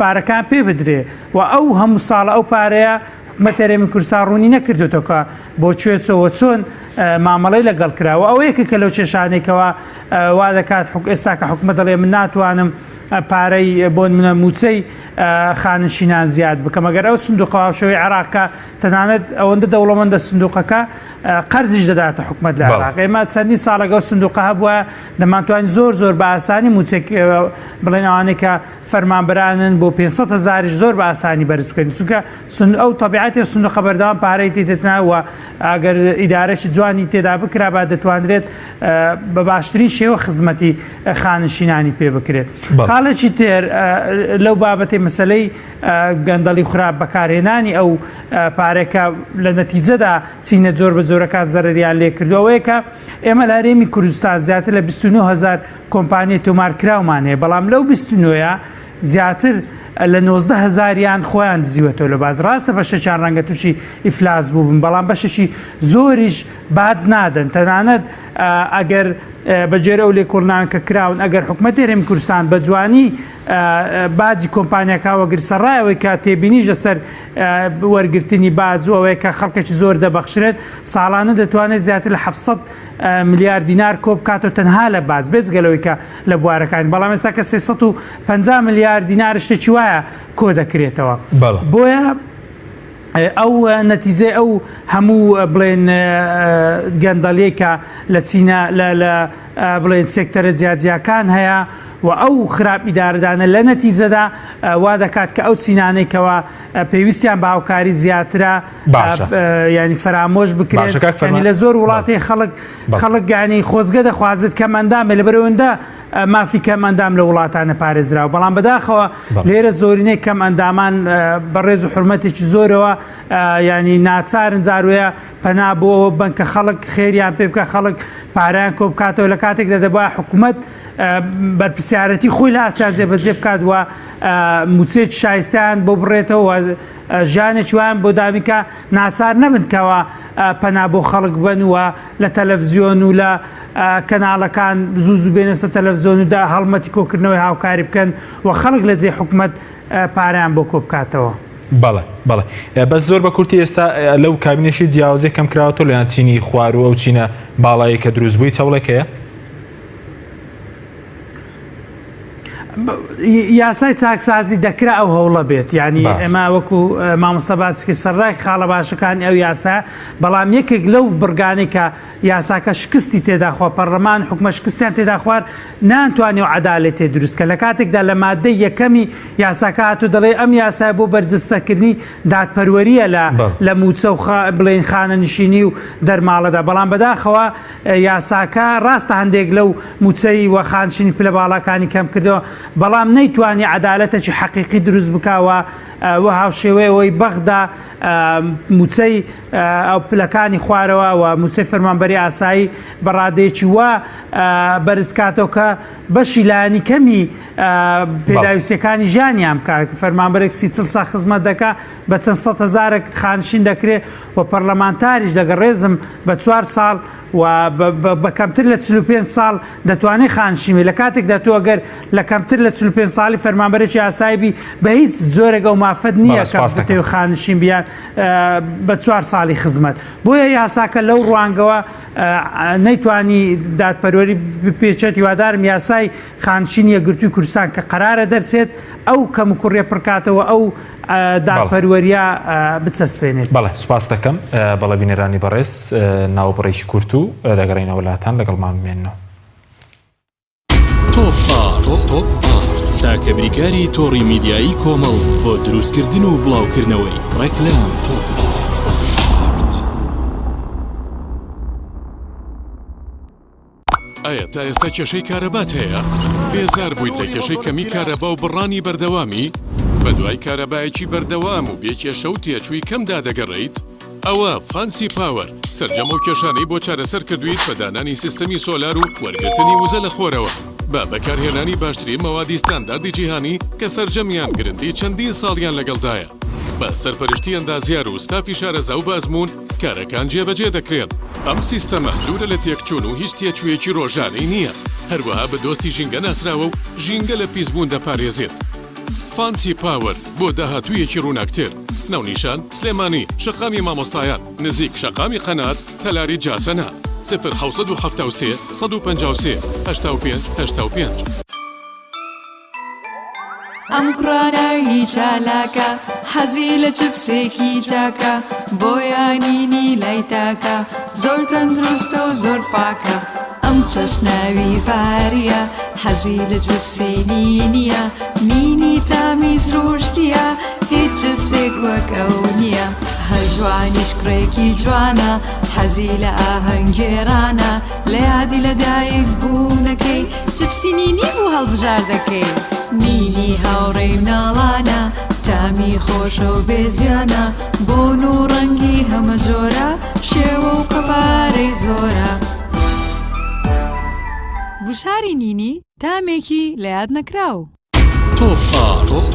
پارەکان پێ بدرێ و ئەو هەموو ساڵە ئەو پارەیە حکومەت هەرێمی کوردستان ڕوونی نەکردوێتەوە کە بۆ کوێ چۆوە چۆن مامەڵەی لەگەڵ کراوە ئەوە یەکێکە لەو کێشانەی کەوا وا دەکات ئێستا کە حکومەت دەڵێ من ناتوانم پارەی بۆ نمونە مووچەی خانشینان زیاد بکەم ئەگەر ئەو سندوقە هاوشێوەی عێراق کە تەنانەت ئەوەندە دەوڵەمەندە سندوقەکە قەرزیش دەداتە حکومەت لە عێراق ئێمە چەندین ساڵەگە ئەو سندوقە هەبووە دەمانتوانی زۆر زۆر بە ئاسانی مووچەک بڵێن ئەوانەی کە فەرمانبەرانن بۆ 500 هەزاریش زۆر بە ئاسانی بەرز بکەین چونکە سن ئەو تەبیعەتی سندوقە بەردەوام پارەی تێدەتنا و ئەگەر ئیدارەشی جوانی تێدا بکرابا دەتوانرێت بە باشترین شێوە خزمەتی خانشینانی پێ بکرێت. خاڵێکی تر لەو بابەتی مەسلەی گەندەڵی خراپ بەکارهێنانی ئەو پارێکە لە نەتیجەدا چینە جۆر بە جۆرەکان زەرریان لێکردەوەیە کە ئێمە لە هەرێمی کوردستان زیاتر لە 29هزار کۆمپانیای تۆمارکراومان هەیە بەڵام لەو 29ە زیاتر لە 19 هەزاریان خۆیان دزیوەتەوە لە باز ڕاستە بەشێکیان ڕەنگە تووشی ئیفلاس بووبن بەڵام بەشێکی زۆریش باج نادەن تەنانەت ئەگەر بە گوێرە ئەو لێکۆڵنان کە کراون ئەگەر حکومەتی هەرێمی کوردستان بە جوانی باجی کۆمپانیاکان وەگرت سەرڕای ئەوەی کە تێبینیش لەسەر وەرگرتنی باج و ئەوەیە کە خەڵکێکی زۆر دەبەخشرێت ساڵانە دەتوانێت زیاتر لە 700 ملیار دینار کۆ بکاتەوە تەنها لە باج بێجگە لەوەی کە لە بوارەکانی بەڵام ئێستا کە 350 ملیار دینار شتێکی وایە کۆ دەکرێتەوە بۆیە ئەو نەتیجەی ئەو هەموو بڵێن گەندەڵیەی کە لە چینە لە بڵێن سێکتەرە جیاجیاکان هەیە و ئەو خراپ ئیدارەدانە لە نەتیجەدا وا دەکات کە ئەو چینانەی کەوا پێویستیان بە هاوکاری زیاترە ینی فەرامۆش بکرێت لە زۆر وڵاتی خەڵک خەڵک گانی خۆزگە دەخوازێت کەم ئەندامێ لە بەرەوەندە مافی کەم ئەندام لە وڵاتانە پارێزراوە، بەڵام بەداخەوە لێرە زۆرینەی کەم ئەندامان بە ڕێز و حورمەتێکی زۆرەوە یانی ناچارن جاروەیە پەنا بۆ ئەوە ببەن کە خەڵک خێریان پێ بکە خەڵک پارەیان کۆ بکاتەوە لە کاتێکدا دەبا حکوومەت بەرپرسیارەتی خۆی لە ئاسیا جێبەجێ بکات و موچەیەکی شایستەیان بۆ بڕێتەوە ژیانێکی وایان بۆ دابینکە ناچار نەبن کەوا پەنا بۆ خەڵک بن و لە تەلەفزیۆن و لە کەناڵەکان زوو زوو بێنە سەر تەلەفزیۆن و دا هەڵمەتی کۆکردنەوەی هاوکاری بکەن و خەڵک لە جێی حکومەت پارەیان بۆ کۆبکاتەوە. بەڵێ بەڵێ بەس زۆر بە کورتی ئێستا لەو کابینەشی جیاوازی کەم کراوەتەوە لەیان چینی خوار و ئەو چینە باڵایی کە دروست بووی چەوڵێک هەیە؟ یاسای چاکسازی دەکرا ئەو هەوڵە بێت یعنی ئێمە وەکو مامۆستا باسی کرد سەرڕای خاڵە باشەکانی ئەو یاسا بەڵام یەکێک لەو بڕگانەی کە یاساکە شکستی تێدا خوارد پەرلەمان حکومە شکستیان تێدا خوارد نانتوانی و عەدالەتێ دروست کە لە کاتێکدا لە مادەی یەکەمی یاساکە هاتوو دەڵێ ئەم یاسای بۆ بەرجەستەکردنی دادپەروەریە لە لە موچە و بڵێن خانەنشینی و دەرماڵەدا بەڵام بەداخەوە یاساکە ڕاستە هەندێک لەو موچەی و خانشینی پلە باڵاکانی کەم کردەوە بەڵام نەیتوانی عەدالەتێکی حەقیقی دروست بکا و و هاوشێوەی ئەوەی بەغدا موچەی ئەو پلەکانی خوارەوە و موچەی فەرمانبەری ئاسایی بە ڕادەیەکی وا بەرز کاتەوە کە بەشی لایەنی کەمی پێداویستیەکانی ژیانیان بکات فەرمانبەرێک سی چل سا خزمەت دەکا بە چەند سەد هەزارێک خانشین دەکرێ و پەرلەمانتاریش لەگە ڕێزم بە چوار ساڵ و بە کەمتر لە 45 ساڵ دەتوانێت خانشین بێت لە کاتێکدا تۆ ئەگەر لە کەمتر لە 45 ساڵی فەرمانبەرێکی ئاسایی بی بە هیچ جۆرێک ئەو مافەت نییە کە بتەوێت خانشین بیان بە چوار ساڵی خزمەت بۆیە یاساکە لەو ڕوانگەوە نەیتوانی دادپەروەری بپێچێت هیوادارم یاسای خانشینی یەکگرتووی کوردستان کە قەرارە دەرچێت ئەو کەموکوڕیە پڕکاتەوە ئەو دادپەروەریە بچەسپێنێت. بەڵێ سوپاست دەکەم. بەڵێ بینەرانی بەڕێز ناوبڕێکی کورت و دەگەڕێینەوە لاتان لەگەڵمان بمێننەوە. تۆپ ئارت تاکە بریکاری تۆڕی میدیایی کۆمەڵ بۆ دروستکردن و بڵاوکردنەوەی ڕێکلام. تۆپ ئارت. ئایا تا ئێستا کێشەی کارەبات هەیە؟ بێزار بوویت لە کێشەی کەمی کارەبا و بڕانی بەردەوامی؟ بەدوای کارەبایەکی بەردەوام و بێ کێشە و تێچووی کەمدا دەگەڕێیت؟ ئەوە فانسی پاوەر سەرجەم ئەو کێشانەی بۆ چارەسەر کردوویت بە دانانی سیستەمی سۆلار و وەرگرتنی وزە لە خۆرەوە بە بەکارهێنانی باشترین مەوادی ستانداردی جیهانی کە سەرجەمیان گرنتی چەندین ساڵیان لەگەڵدایە بە سەرپەرشتی ئەندازیار و ستافی شارەزا و بە ئەزموون کارەکان جێبەجێ دەکرێن. ئەم سیستەمە دوورە لە تێکچوون و هیچ تێچوویەکی ڕۆژانەی نییە، هەروەها بە دۆستی ژینگە ناسراوە و ژینگە لە پیسبوون دەپارێزێت. فانسی پاوەر بۆ داهاتوویەکی ڕووناکتر. ناونیشان، سلێمانی، شەقامی مامۆستایان، نزیک شەقامی قەنات، تەلاری جاسەنە. 0773 153 85 85. ئەم کوڕە ناوی چالاکە حەزی لە چپسێکی چاکە بۆیانینی لای تاکە زۆر تەندروستە و زۆر پاکە. ئەم چەشناوی ڤاریە حەزی لە چپسی نینیە نینی تامی سروشتیە هیچ چپسێک وەک ئەو نییە هەژوانیش کوڕێکی جوانە حەزی لە ئاهەنگگێڕانە لە یادی لە دایک بوونەکەی چپسی نینی بوو هەڵبژاردەکەی نینی هاوڕێی مناڵانە تامی خۆشە و بێزیانە بۆن و ڕەنگی هەمە جۆرە شێوە و قەبارەی زۆرە. گوشاری نینی تامێکی لە یاد نەکراو. تۆپ ئارت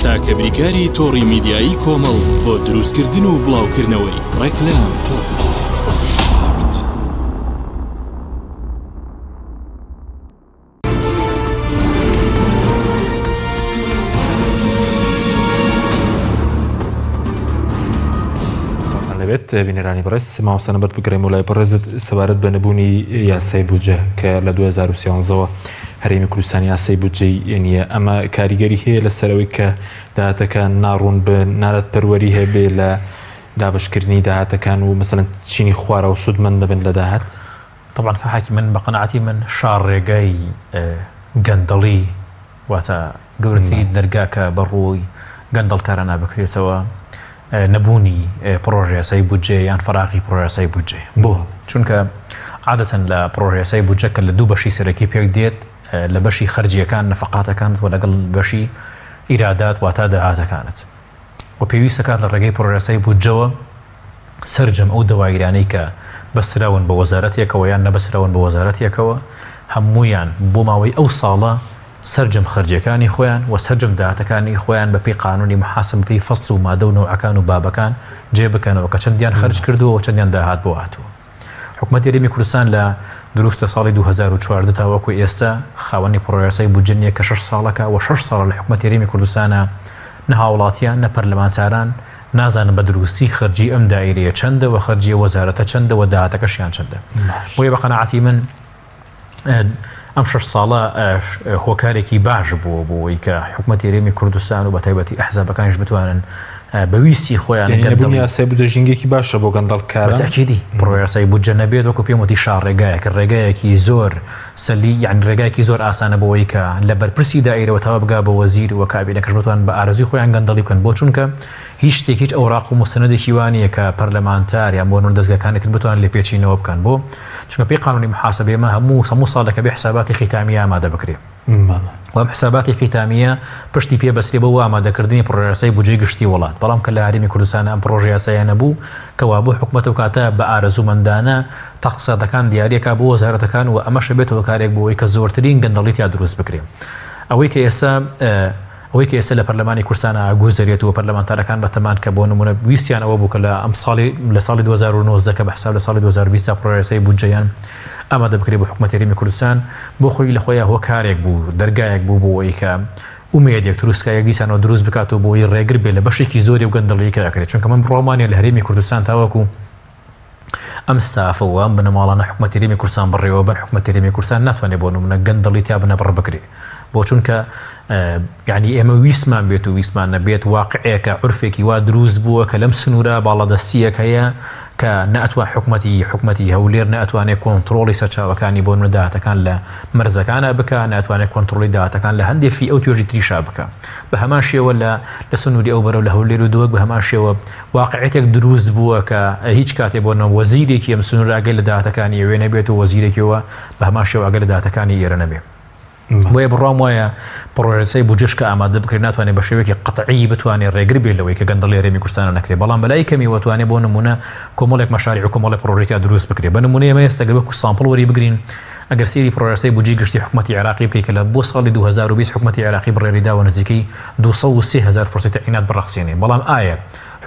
تاکە بریکاری تۆڕی میدیایی کۆمەڵ بۆ دروستکردن و بڵاوکردنەوەی ڕێکلام. تۆپ ئارت. لەبێت بینەرانی بەڕێز مامۆستا نەبەرد بگەڕێم و لای بەڕێزت سەبارەت بە نەبوونی یاسای بودجە کە لە 2013ەوە هەرێمی کوردستان یاسای بودجەی نییە ئەمە کاریگەری هەیە لەسەرەوەی کە داهاتەکان ناڕوون بن نادادپەروەری هەبێ لە دابشکردنی داهاتەکان و مەسەلەن چینی خوارەوە سوودمەند دەبن لە داهات؟ تەبعەن کاک حاکم من بە قەناعەتی من شاڕێگای گەندەڵی واتە گەورەترین دەرگا کە بە ڕووی گەندەڵکارانە بکرێتەوە نەبوونی پڕۆژەیاسای بودجەیە یان فەراغی پڕۆژەیاسای بودجەیە. بۆ؟ چونکە عادەتەن لە پڕۆژەیاسای بودجە کە لە دوو بەشی سەرەکی پێک دێت لە بەشی خەرجییەکان نەفەقاتەکانت و لەگەڵ بەشی ئیرادات واتە داهاتەکانت و پێویستە کات لە ڕێگەی پڕۆژەیاسای بودجەوە سەرجەم ئەو دەوایرانەی کە بەستراون بە وەزارەتێکەوە یان نەبەستراون بە وەزارەتێکەوە هەموویان بۆ ماوەی ئەو ساڵە سەرجەم خەرجیەکانی خۆیان و سەرجەم داهاتەکانی خۆیان بە پێی قانونی محاسبە بە پێی فەسڵ و مادە و نەوعەکان و بابەکان جێ بکەنەوە کە چەندیان خەرج کردووە و چەندیان داهات بۆ هاتووە. حکومەتی هەرێمی کوردستان لە دروست لە ساڵی 2014 تاوەکو ئێستا خاوەنی پڕۆیاسای بودجە نییە کە شەش ساڵەکە و شەش ساڵە لە حکومەتی هەرێمی کوردستانە نە هاوڵاتیان نە پەرلەمانتاران نازانن بە دروستی خەرجی ئەم دایرەیە چەندە و خەرجی وەزارەتە چەندە و داهاتەکەشیان چەندە بۆیە بە قەناعەتی من ئەم شەش ساڵە هۆکارێکی باش بووە بۆ ئەوەی کە حکومەتی هەرێمی کوردستان و بە تایبەتی ئەحزابەکانیش بتوانن بە ویستی خۆیان نەبوونی یاسای بودجە ژینگەیەکی باشە بۆ گەندەڵکاران. بە تەئکیدی پڕۆیاسای بودجە نەبێت وەکو پێم وتی شاڕێگایەک ڕێگایەکی زۆر سەلی یان ڕێگایەکی زۆر ئاسانە بۆ ئەوەی کە لە بەرپرسی دائیرەوە تا بگا بە وەزیر و کابینەکەش بتوانن بە ئارەزووی خۆیان گەندەڵی بکەن بۆ چونکە هیچ شتێک هیچ ئەوراق و موستەنەدێکی وا نییە کە پەرلەمانتار یان بۆ نمونە دەزگاکانی تر بتوانن لێپێچینەوە بکەن بۆ چونکە پێی قانونی محاسبە ئێمە هەموو هەموو ساڵێکە بێ حساباتی ختامیە ئامادە بکرێ و ئەم حساباتی ختامیە پشتی پێ بەسترێ بۆ ئامادەکردنی پڕۆژەیاسای بودجەی گشتی وڵات بەڵام کە لە هەرێمی کوردستان ئەم پڕۆژەیاسایە نەبوو کە وابوو حکومەت ئەو کاتە بە ئارەزوومەندانە تەقساتەکان دیاریەکا بۆ وەزارەتەکان و ئەمەشە بێتە هۆکارێک بۆ ئەوەی کە زۆرترین گەندەڵی تیا دروست بکرێ ئەوەی کە ئێستا ئەوەی کە ئێستا لە پەرلەمانی کوردستانا گوزەرێت و پەرلەمانتارەکان بەتەمان کە بۆ نموونە ویستیان ئەوە بوو کە لە ئەم ساڵی لە ساڵی 2019 کە بە حساب لە ساڵی 2020 دا پڕۆژەیاسای بودجەیان ئامادە بکرێت بۆ حکومەتی هەرێمی کوردستان بۆ خۆی لە خۆیا هۆکارێک بوو دەرگایەک بوو بۆ ئەوەی کە ئومێدێک تروسکایەک دیسانەوە دروست بکات و بۆی ڕێگر بێت لە بەشێکی زۆری و گەندەڵیی کە ئەکرێت چونکە من بڕوام وانیە لە هەرێمی کوردستان تاوەکو ئەم ستافە و ئەم بنەماڵانە حکومەتی هەرێمی کوردستان بەڕێوە بەن حکومەتی هەرێمی کوردستان ناتوانێت بۆ نمونە گەندەڵی تیا بنەبڕ بکرێ بۆ چونکە یعنی ئێمە ویستمان بێت و ویستمان نەبێت واقعێکە عورفێکی وا دروست بووە کە لەم سنوورە باڵادەستیەک هەیە کە نەئەتوان حکومەتی حکومەتی هەولێر نەئەتوانێت کۆنتڕۆڵی سەرچاوەکانی بۆ نمونە داهاتەکان لە مەرزەکانە بکە ناتوانێت کۆنتڕۆڵی داهاتەکان لە هەندێک فی ئەو توێژی تریشا بکە بە هەمان شێوە لە لە سنووری ئەو بەرەو لە هەولێر و دهۆک بە هەمان شێوە واقعیەتێک دروست بووە کە هیچ کاتێ بۆ نە وەزیرێکی ئەم سنوورە ئاگای لە داهاتەکانی ئەوێ نەبێت و وەزیرێکیەوە بە هەمان شێوە ئاگای لە داهاتەکانی ئێرە نەبێ. بۆیە بڕوام وایە پڕۆژەیاسای بودجەش کە ئامادە بکرێت ناتوانێت بە شێوەیەکی قەتعی بتوانێت ڕێگر بێت لەوەی کە گەندەڵی هەرێمی کوردستانە نەکرێت بەڵام بەلای کەمیەوە توانێت بۆ نموونە کۆمەڵێک مەشاریع و کۆمەڵێک پڕۆژەی تیا دروست بکرێت بە نموونە ئێمە ئێستا گەر وەکو sample وەری بگرین ئەگەر سەیری پڕۆژەیاسای بودجەی گشتی حکومەتی عێراقی بکەیت کە لە بۆ ساڵی 2020 حکومەتی عێراقی بڕیاری داوە نزیکەی 203 هەزار فرسەی تەعینات بڕەخسێنێ بەڵام ئایا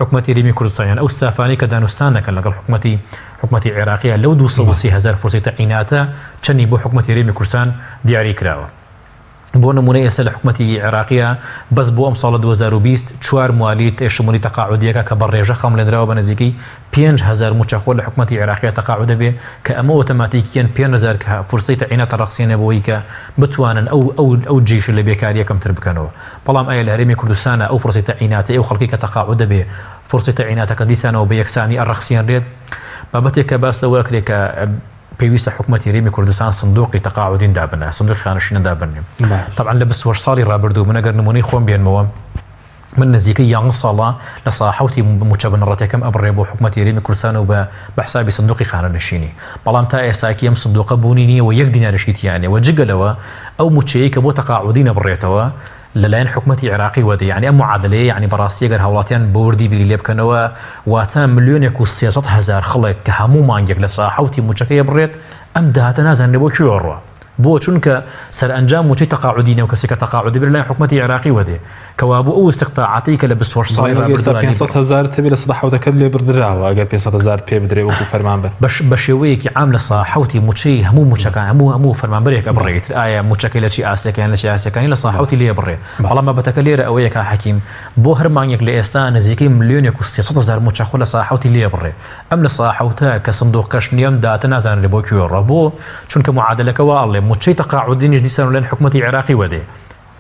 حکومەتی هەرێمی کوردستان یان ئەو ستافانەی کە دانوستان دەکەن لەگەڵ حکومەتی حکومەتی عێراقیە لەو 203 هەزار فرسەی تەعیناتە چەندی بۆ حکومەتی هەرێمی کوردستان دیاری کراوە؟ بۆ نمونە ئێستا لە حکومەتی عێراقیە بەس بۆ ئەم ساڵە 2020 چوار موالید شمولی تەقاعودیەکە کە بە ڕێژە خەمڵێنراوە بە نزیکەی 5000 موچەخۆر لە حکومەتی عێراقیە تەقاعود دەبێ کە ئەمە ئۆتۆماتیکیەن 5000 کە فرسەی تەعینات ڕەخسێنێ بۆی کە بتوانن ئەو ئەو ئەو جێشە لە بێکاریە کەمتر بکەنەوە بەڵام ئایا لە هەرێمی کوردستانا ئەو فرسەی تەعیناتەی ئەو خەڵکەی کە تەقاعود دەبێ فرسەی تەعیناتەکە دیسانەوە بە یەکسانی ئەڕەخسێنرێت؟ بابەتێک کە باس لەوە ئەکرێ کە. پێویستە حکومەتی هەرێمی کوردستان سندوقی تەقاعودین دابنێ، سندوقی خانەنشینان دابنێ. تەبعەن لە 28 ساڵی ڕابردوو من ئەگەر نموونەی خۆم بێنمەوە من نزیکەی یانزە ساڵە لە سا حەوتی مووچە بنەڕەتیەکەم ئەبڕێ بۆ حکومەتی هەرێمی کوردستان و بە بە حسابی سندوقی خانەنشینی بەڵام تا ئێستاکی ئەم سندوقە بوونی نییە و یەک دیناریشی تیا نییە و جگە لەوە ئەو مووچەیەی کە بۆ تەقاعودین ئەبڕێتەوە لەلایەن حکومەتی عێراقی وە دێ یانی ئەم معادلەیە یانی بەڕاستی ئەگەر هاوڵاتیان بە وردی بیری لێ بکەنەوە واتە ملیۆنێک و 300 هەزار خەڵک کە هەموو مانگێک لە سا حەوتی مووچەکەی ئەبڕێت ئەم داهاتە نازانرێ بۆ کوێ ئەڕوا بۆ چونکە سەرئەنجام مووچەی تەقاعودی نیە و کەسێک کە تەقاعود دەبێت لەلایەن حکومەتی عێراقی وە دێ کەوابوو ئەو استقطاعاتەی کە لە 28 ساڵی بەڵام ئێستا ڕابردووە 500 هەزارت هەبێ لە سەدا حەوتەکەت لێ بڕدراوە ئەگەر 500 هەزارت پێ بدرێ وەکوو فەرمانبەر. بەش بە شێوەیەکی عام لە سا حەوتی مووچەی هەموو مووچەکان هەموو هەموو فەرمانبەرێک ئەبڕێ ئیتر ئایا مووچەکەی لە چی ئاستێکە یان لە چی ئاستێکە نیە لە سا حەوتی لێ ئەبڕێ بەڵام بابەتەکە لێرە ئەوەیە کاک حەکیم بۆ هەر مانگێک لە ئێستا نزیکەی ملیۆنێک و 300 هەزار مووچەخۆر لە سا حەوتی لێ ئەبڕێ ئەم لە سا حەوتە کە سندوقەکەش نیە ئەم داهاتە نازانرێ بۆ کوێ ڕا بۆ چونکە معادلەکە وا ئەڵێ مووچەی تەقاعودینیش دیسان لەلایەن حکومەتی عێراقی وە دێ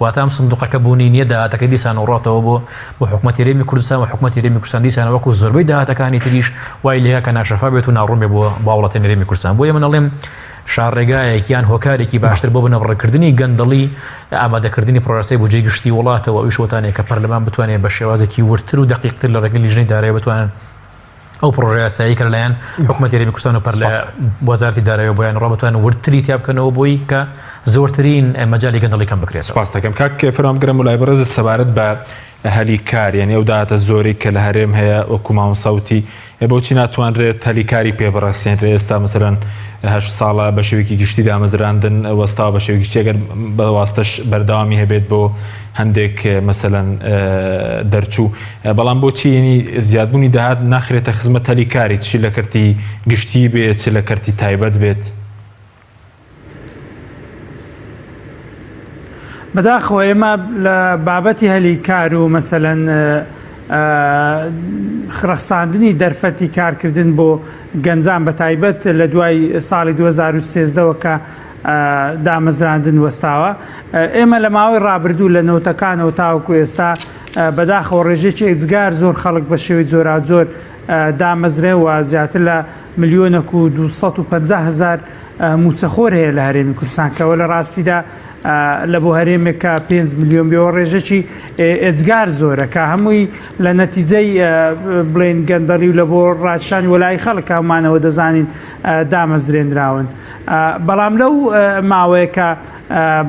واتە ئەم سندوقەکە بوونی نییە داهاتەکەی دیسان ڕۆتەوە بۆ بۆ حکومەتی هەرێمی کوردستان و حکومەتی هەرێمی کوردستان دیسان وەکو زۆربەی داهاتەکانی تریش وای لێ کە ناشەفا بێت و ناڕوون بێ بۆ بۆ هاوڵاتیانی هەرێمی کوردستان بۆیە من ئەڵێم شاڕێگایەک یان هۆکارێکی باشتر بۆ بنەبڕکردنی گەندەڵی ئامادەکردنی پرۆسەی بودجەی گشتی وڵاتەوە ئەویش وەتانێک کە پەرلەمان بتوانێت بە شێوازێکی وردتر و دەقیقتر لە ڕێگەی لیژنەی دارایی بتوانن ئەو پڕۆژە یاسایی کە لەلایەن حکومەتی هەرێمی کوردستان و پەرلە وەزارەتی دارایی بۆیان ڕا بتوانن وردتری تیا بکەنەوە بۆی کە زۆرترین مەجالی گەندەڵی کەم بکرێتەوە. سپاس دەکەم کاک فەرمان بگرم و لای بەڕێزت سەبارەت بە هەلی کار یعنی ئەو داهاتە زۆرەی کە لە هەرێم هەیە وەکو مامۆستا وتی بۆچی ناتوانرێت هەلی کاری پێ بڕەخسێنرێ ئێستا مەسەلەن هەشت ساڵە بە شێوەیەکی گشتی دامەزراندن وەستاوە بە شێوەیەکی گشتی ئەگەر بە واستەش بەردەوامی هەبێت بۆ هەندێک مەسەلەن دەرچوو بەڵام بۆچی یعنی زیادبوونی داهات ناخرێتە خزمەت هەلی کاری چ لە کەرتی گشتی بێت چ لە کەرتی تایبەت بێت؟ بەداخەوە ئێمە لە بابەتی هەلی کار و مەسەلەن ڕەخساندنی دەرفەتی کارکردن بۆ گەنجان بە تایبەت لە دوای ساڵی 2013ەوە کە دامەزراندن وەستاوە ئێمە لە ماوەی ڕابردوو لە نەوتەکانەوە تاوەکو ئێستا بەداخەوە ڕێژێکی ئێجگار زۆر خەڵک بە شێوەی جۆراوجۆر دامەزرێ و زیاتر لە ملیۆنەک و 250 هزار مووچەخۆر هەیە لە هەرێمی کوردستان کەەوە لە ڕاستیدا لە بۆ هەرێمێک کە 5 ملیۆن بێەوە ڕێژەکی ئێجگار زۆرە کە هەمووی لە نەتیجەی بڵێن گەندەڵی و لە بۆ ڕاکشانی وەلای خەڵک هەمانەوە دەزانین دامەزرێنراون بەڵام لەو ماوەیە کە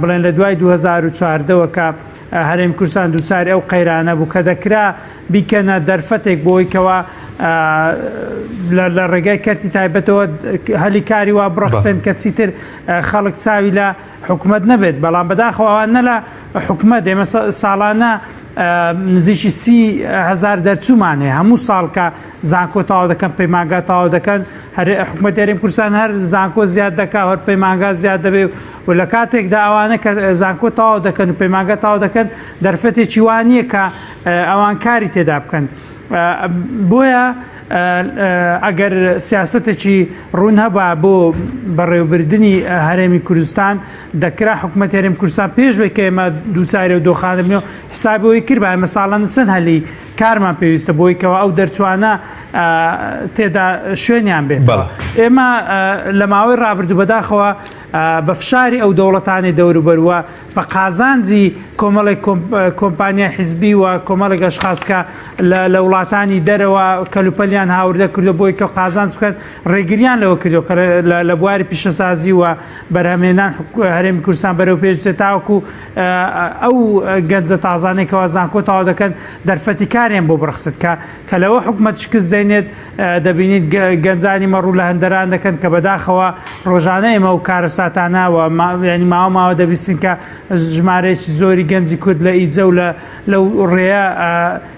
بڵێن لە دوای 2014ەوە کە هەرێم کوردستان دووچاری ئەو قەیرانە بوو کە دەکرا بیکەنە دەرفەتێک بۆی کەوا لە ڕێگای کەرتی تایبەتەوە هەلی کاری وا بڕەخسێن کە چیتر خەڵک چاوی لە حکومەت نەبێت بەڵام بەداخەوە ئەوان نە لە حکومەت ئێمە ساڵانە نزیکی 30هزار دەرچوومان هەیە هەموو ساڵ کە زانکۆ تەواو دەکەن پەیمانگا تەواو دەکەن هەر حکومەت هەرێم کوردستان هەر زانکۆ زیاد دەکا هەر پەیمانگا زیاد دەبێ و لە کاتێکدا ئەوانە کە زانکۆ تەواو دەکەن و پەیمانگا تەواو دەکەن دەرفەتێکی وا نییە کە ئەوان کاری تێدا بکەن بۆیە ئەگەر سیاسەتێکی ڕوون هەبا بۆ بەڕێوەبردنی هەرێمی کوردستان دەکرا حکومەت هەرێم کوردستان پێش بێت کە ئێمە دووچارێ و دۆخانە بنەوە حسابی ئەوەی کرد ئێمە ساڵانە چەند هەلی کارمان پێویستە بۆی کەەوە ئەو دەرچوانە تێدا شوێنیان بێت ئێمە لە ماوەی ڕابردوو بەداخەوە بە فشاری ئەو دەوڵەتانی دەوروبەروە بە قازانجی کۆمەڵێک کۆمپانیای حیزبی و کۆمەڵێک ئەشخاص کە لە وڵاتانی دەرەوە کەلوپەلیان هاوردە کردو بۆی کە قازانج بکەن ڕێگریان لەوە کردو کە لە بواری پیشەسازی و بەرهەمێنان هەرێمی کوردستان بەرەو پێش بچێت تاوەکو ئەو گەنجە تازانەی کەوا زانکۆ تەواو دەکەن دەرفەتی کاریان بۆ بڕەخسێت کە کە لەوە حکومەت شکست دێنێت دەبینیت گەنجانی مەڕوو لە هەندەران دەکەن کە بەداخەوە ڕۆژانە ئێمە و کارەساتانە و ینی ماوە ماوە دەبیستین کە ژمارەیەکی زۆری گەنجی کورد لە ئیجە و لە لەو ڕێیە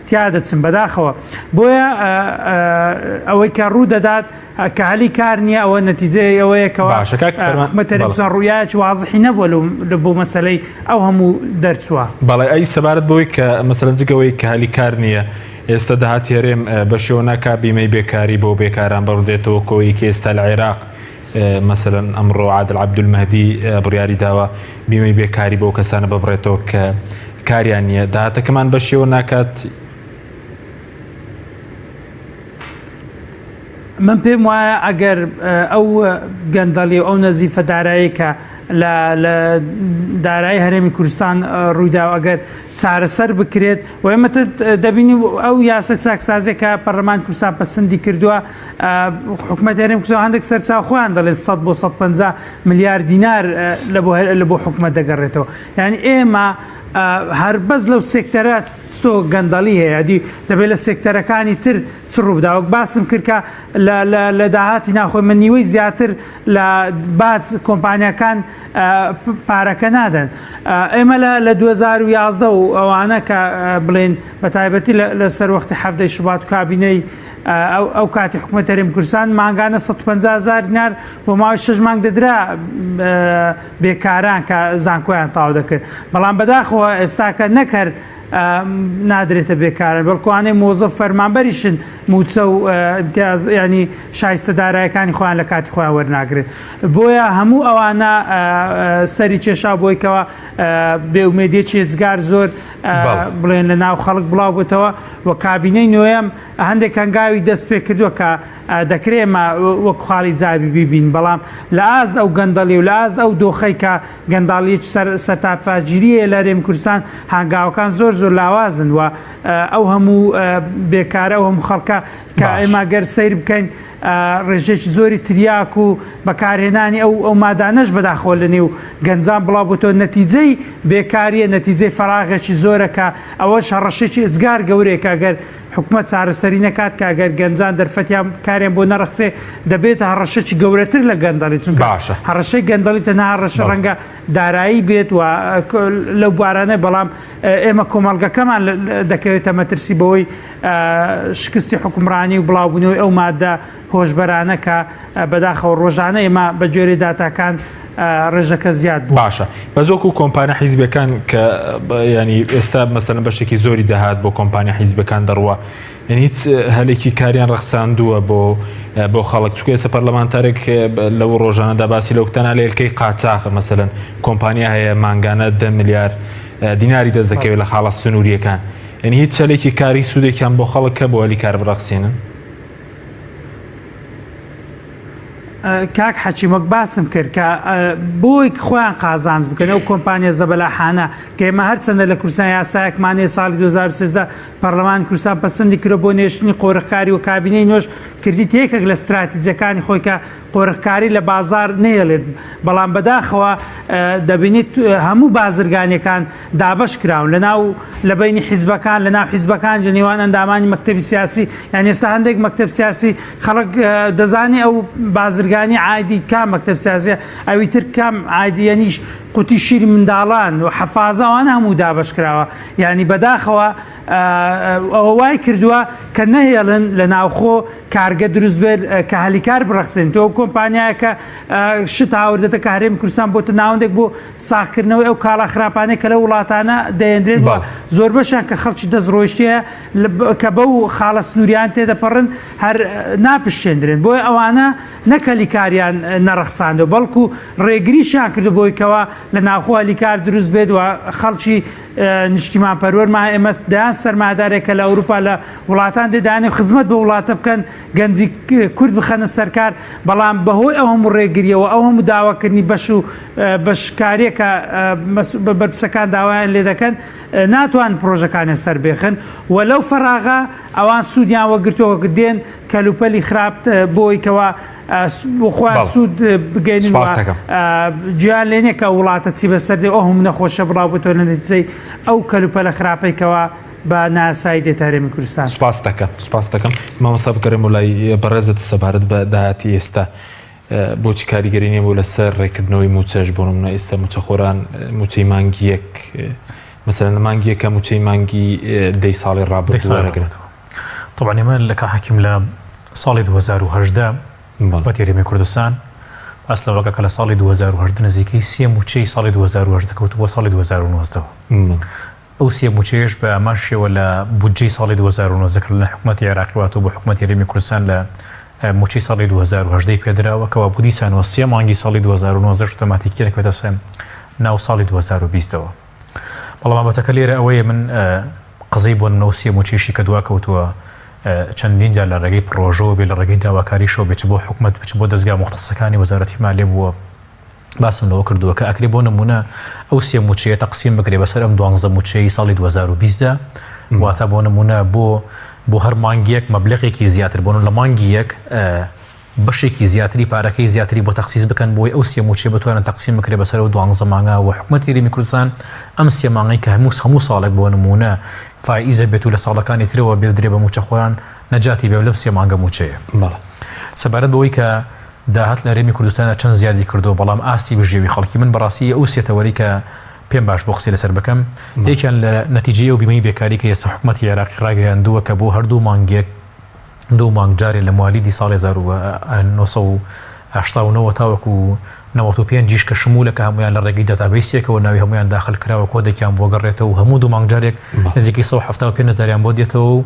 تیا دەچن بەداخەوە بۆیە ئەوەی کە ڕوو دەدات کە هەلی کار نییە ئەوە نەتیجەی ئەوەیە کەوا باشە کاک فەرمان حکومەت بەڵێ. هەرێم ڕوویایەکی وازحی نەبووە لەو بۆ مەسەلەی ئەو هەموو دەرچووە. بەڵێ ئەی سەبارەت بەوەی کە مەسەلەن جگەوەی کە هەلی کار نییە ئێستا داهاتی هەرێم بەشێوە ناکا بیمەی بێکاری بۆ بێکاران بڕدێتەوە کۆی کە ئێستا لە عێراق مەسەلەن ئەمڕۆ عادل عەبدولمەهدی بڕیاری داوە بیمەی بێکاری بۆ کەسانە ببڕێتەوە کە کاریان نییە داهاتەکەمان بەشێوە ناکات. من پێم وایە ئەگەر ئەو گەندەڵی و ئەو نەزیفە دارایی کە لە لە دارایی هەرێمی کوردستان ڕوویدا و ئەگەر چارەسەر بکرێت و ئێمە دەبینی ئەو یاسا چاکسازیە کە پەرلەمان کوردستان پەسەندی کردووە حکومەت هەرێم کوردستان هەندێک سەرچاو خۆیان دەڵێن 100 بۆ 150 ملیار دینار لە بۆ لە بۆ حکومەت دەگەڕێتەوە یعنی ئێمە هەر بەس لەو سێکتەرە ستۆ گەندەڵی هەیە دی دەبێت لە سێکتەرەکانی تر چ ڕووبدا وەک باسم کرد کە لە لە لە داهاتی ناخۆی من نیوەی زیاتر لە باج کۆمپانیاکان پارەکە نادەن ئێمە لە لە 2011 و ئەوانە کە بڵێن بە تایبەتی لە سەروەختی حەفتەی شوبات و کابینەی ئەو ئەو کاتی حکومەت هەرێم کوردستان مانگانە 150 هزار دینار بۆ ماوەی شش مانگ دەدرا بێکاران کە زانکۆیان تاو دەکرد بەڵام بەداخەوە ئێستاکە نەکەر نادرێتە بێکاران بەڵکو ئەوانەی مۆزەف فەرمانبەریشن موچە و امتیاز ینی شایستە دارایەکانی خۆیان لە کاتی خۆیان وەرناگرن بۆیە هەموو ئەوانە سەری کێشا بۆیکەوە بێئومێدیەکی ئێجگار زۆر بڵێن لە ناو خەڵک بڵاو بێتەوە و کابینەی نۆیەم هەندێک هەنگاوی دەست پێ کردووە کە دەکرێ ئێمە وەک خاڵی زاوی بیبین بەڵام لە ئاست ئەو گەندەڵی و لە ئاست ئەو دۆخەی کە گەنداڵیەکی سەر سەرتاپاگیریە لە هەرێمی کوردستان هانگاوەکان زۆر زۆر لاوازن و ئەو هەموو بێکارە ئەو هەموو خەڵکە کە ئێمە گەر سەیر بکەین ڕێژەیەکی زۆری تریاک و بەکارهێنانی ئەو ئەو مادانەش بەداخەوە لە نێو گەنجان بڵاو بۆتەوە نەتیجەی بێکاریە نەتیجەی فەراغێکی زۆرە کە ئەوەش هەڕەشێکی ئێجگار گەورەیە کە گەر حکومەت چارەسەری نەکات کە گەر گەنجان دەرفەتیان کاریان بۆ نەڕەخسێ دەبێتە هەڕەشەکی گەورەتر لە گەندەڵی چونکە باشە. هەڕەشەی گەندەڵی تەنها هەڕەشە بەڵێ. ڕەنگە دارایی بێت و لەو بوارانە بەڵام ئێمە کۆمەڵگەکەمان دەکەوێتە مەترسی بەوەی شکستی حکومڕانی و بڵاوبوونەوەی ئەو مادە هۆشبەرانە کە بەداخەوە ڕۆژانە ئێمە بە گوێرەی داتاکان ڕێژەکە زیاد بوو. باشە بەس وەکو کۆمپانیا حیزبەکان کە ینی ئێستا مەسەلەن بەشێکی زۆری داهات بۆ کۆمپانیا حیزبەکان دەڕوا یعنی هیچ هەلێکی کاریان ڕەخساندووە بۆ بۆ خەڵک چونکە ئێستا پەرلەمانتارێک لەو ڕۆژانەدا باسی لەو تەنها لە هێلکەی قاچاخ مەسەلەن کۆمپانیا هەیە مانگانە 10 ملیار دیناری دەست دەکەوێت لە خاڵە سنووریەکان یعنی هیچ هەلێکی کاری سوودێکیان بۆ خەڵک هەبوو هەلی کار بڕەخسێنن؟ کاک حەکیم وەک باسم کرد کە بۆی خۆیان قازانج بکەن ئەو کۆمپانیا زەبەلاحانە کە ئێمە هەرچەندە لە کوردستان یاسایەکمان هەیە ساڵی 2013 پەرلەمان کوردستان پەسەندی کرد بۆ نێشتنی قۆرخکاری و کابینەی نۆش کردی یەکێک لە ستراتیجەکانی خۆی کە قۆرخکاری لە بازار نەهێڵێت بەڵام بەداخەوە دەبینیت هەموو بازرگانیەکان دابەش کراون لە ناو لە بەینی حیزبەکان لە ناو حیزبەکان لە نێوان ئەندامانی مەکتەبی سیاسی یان ئێستا هەندێک مەکتەب سیاسی خەڵک دەزانی ئەو بازرگانی عادی کام مەکتەب سیاسیە ئەوی تر کام عادی یانیش قوتی شیری منداڵان و حەفازە ئەوانە هەموو دابەش کراوە یعنی بەداخەوە ئەوە وای کردووە کە نەهێڵن لە ناوخۆ کارگە دروست بێت کە هەلیکار بڕەخسێن تۆ کۆمپانیایەکە شت هاوردەتە کە هەرێمی کوردستان بۆتە ناوەندێک بۆ ساغکردنەوەی ئەو کاڵا خراپانەی کە لەو وڵاتانە دەێنرێن و زۆربەشیان کە خەڵکی دەست ڕۆیشتەیە کە بەو خاڵە سنووریان تێدەپەڕن هەر ناپشتێندرێن بۆیە ئەوانە نەک هەلیکاریان نەڕەخساندەوە بەڵکو ڕێگریشیان کردو بۆی کەوا لە ناوخۆ هەلیکار دروست بێت و خەڵکی نیشتیمان پەروەرمان ئێمە دەیان سەرمایەدارێک کە لە ئەوروپا لە وڵاتان دێدانێ خزمەت بە وڵاتە بکەن گەنجی کورد بخەنە سەرکار بەڵام بەهۆی ئەو هەموو ڕێگریەوە ئەو هەموو داواکردنی بەش و بەشکاریە کە بەرپرسەکان داوایان لێ دەکەن ناتوان پرۆژەکانیان سەربێخن و لەو فەراغە ئەوان سوودیان وەگرتووە دێن کەلوپەلی خراپ بۆی کەوا خۆیان سوود بگەین گوێیان لێ نییە کە وڵاتە چی بەسەر دێ ئەو هەموو نەخۆشە بڵاو بێتەوە لە نەتیجەی ئەو کەلوپەلە خراپەی کەوا بە نایاسایی دێتە هەرێمی کوردستان. سوپاست دەکەم سوپاست دەکەم مامۆستا بگەڕێمەوە لای بەڕێزت سەبارەت بە داهاتی ئێستا بۆچی کاریگەری نییە بۆ لەسەر ڕێکردنەوەی مووچەش بۆ نمونە ئێستا مووچەخۆران مووچەی مانگی یەک مەسەلەن لە مانگی یەکە مووچەی مانگی دەی ساڵی ڕابردوو وەرەگرن. طبعا ئێمە لە کاک حەکیم لە ساڵی 2018 حکومەتی هەرێمی کوردستان باس لەوەکە کە لە ساڵی 2018 نزیکەی سێ مووچەی ساڵی 2018 کەوتبووە ساڵی 2019 ئەو سێ مووچەیەش بە هەمان شێوە لە بودجەی ساڵی 2019 کە لە حکومەتی عێراقی واتەوە بۆ حکومەتی هەرێمی کوردستان لە مووچەی ساڵی 2018 ی پێدراوە کەوا بوو دیسانەوە سێ مانگی ساڵی 2019 ئۆتۆماتیکی دەکەوێتە سێ ناو ساڵی 2020 ەوە. بەڵام بابەتەکە لێرە ئەوەیە من قزەی بۆ نمونە ئەو سێ مووچەیشی کە دواکەوتووە. چەندین جار لە ڕێگەی پڕۆژەوە بێ لە ڕێگەی داواکاریشەوە بێ چ بۆ حکومەت چ بۆ دەزگا موختەسەکانی وەزارەتی مالیە بووە باسم لەوە کردووە کە ئەکرێ بۆ نمونە ئەو سێ موچەیە تەقسیم بکرێ بەسەر ئەم دوانزە موچەی ساڵی 2020 دا واتە بۆ نمونە بۆ بۆ هەر مانگێک مەبلەغێکی زیاتر بۆن لە مانگی یەک بەشێکی زیاتری پارەکەی زیاتری بۆ تەخسیس بکەن بۆی ئەو سێ موچەیە بتوانن تەقسیم بکرێ بەسەر ئەو دوانزە مانگە و حکومەتی هەرێمی کوردستان ئەم سێ مانگەی کە هەموو هەموو ساڵێک بۆ نمونە فائیزە بێت و لە ساڵەکانی ترەوە بدرێ بە موچەخۆران نەجاتی بێ لەم سێ مانگە موچەیە. بەڵێ. سەبارەت بەوەی کە داهات لە هەرێمی کوردستانە چەند زیادی کردووە بەڵام ئاستی بژێوی خەڵکی من بەڕاستی ئەو سێ تەوەرەی کە پێم باش بوو قسەی لەسەر بکەم یەکیان لە نەتیجەی ئەو بیمەی بێکاری کە ئێستا حکومەتی عێراقی ڕاگەیاندووە کە بۆ هەر دوو مانگێک دوو مانگ جارێ لە موالیدی ساڵی 1989 تاوەکو 95 یش کە شمولە کە هەموویان لە ڕێگەی داتابەیسێکەوە ناوی هەموویان داخل کراوە کۆدێکیان بۆ گەڕێتەوە و هەموو دوو مانگ جارێک نزیکەی 175 هەزاریان بۆ دێتەوە و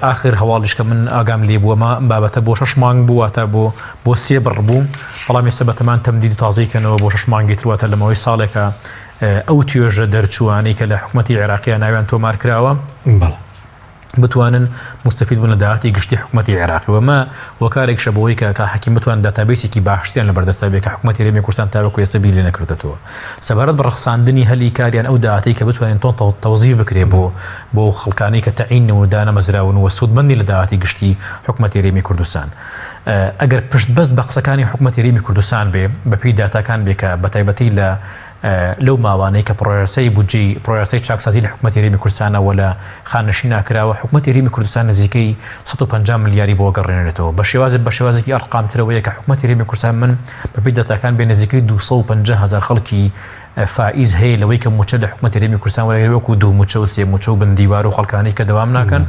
ئاخر هەواڵیش کە من ئاگام لێ بووە ئەم بابەتە بۆ شەش مانگ بوو واتە بۆ بۆ سێ بڕ بوو بەڵام ئێستا بەتەمان تەمدید تازەی کەنەوە بۆ شەش مانگی تر واتە لە ماوەی ساڵێکە ئەو توێژە دەرچووانەی کە لە حکومەتی عێراقیە ناویان تۆمار کراوە بەڵێ. بتوانن موستەفید بن لە داهاتی گشتی حکومەتی عێراقی و ئەمە هۆکارێکشە بۆ ئەوەی کە کاک حەکیم بتوانن داتابەیسێکی باشتریان لەبەردەستا بێت کە حکومەتی هەرێمی کوردستان تاوەکو ئێستا بیری لێ نەکردۆتەوە سەبارەت بە ڕەخساندنی هەلی کار یان ئەو داهاتەی کە بتوانین تۆن تەوزیف بکرێت بۆ بۆ خەڵکانەی کە تەعین و دانەمەزراون و سوودمەندی لە داهاتی گشتی حکومەتی هەرێمی کوردستان ئەگەر پشتبەست بە قسەکانی حکومەتی هەرێمی کوردستان بێ بەپێی داتاکان بێ کە بەتایبەتی لە لەو ماوانەی کە پڕۆیاسای بودجەی پڕۆیاسای چاکسازی لە حکومەتی هەرێمی کوردستانەوە لە خانەنشینا کراوە، حکومەتی هەرێمی کوردستان نزیکەی 150 ملیاری بۆ گەڕێنرێتەوە بە شێوازێک بە شێوازێکی ئەرقامترەوەیە کە حکومەتی هەرێمی کوردستان من بەپێی داتاکان بێ نزیکەی 250 هەزار خەڵکی فائیز هەیە لەوەی کە مووچە لە حکومەتی هەرێمی کوردستان وەرەگرێت وەکو دوو مووچە و سێ مووچە و بندیوار و خەڵکانی کە دەوام ناکەن.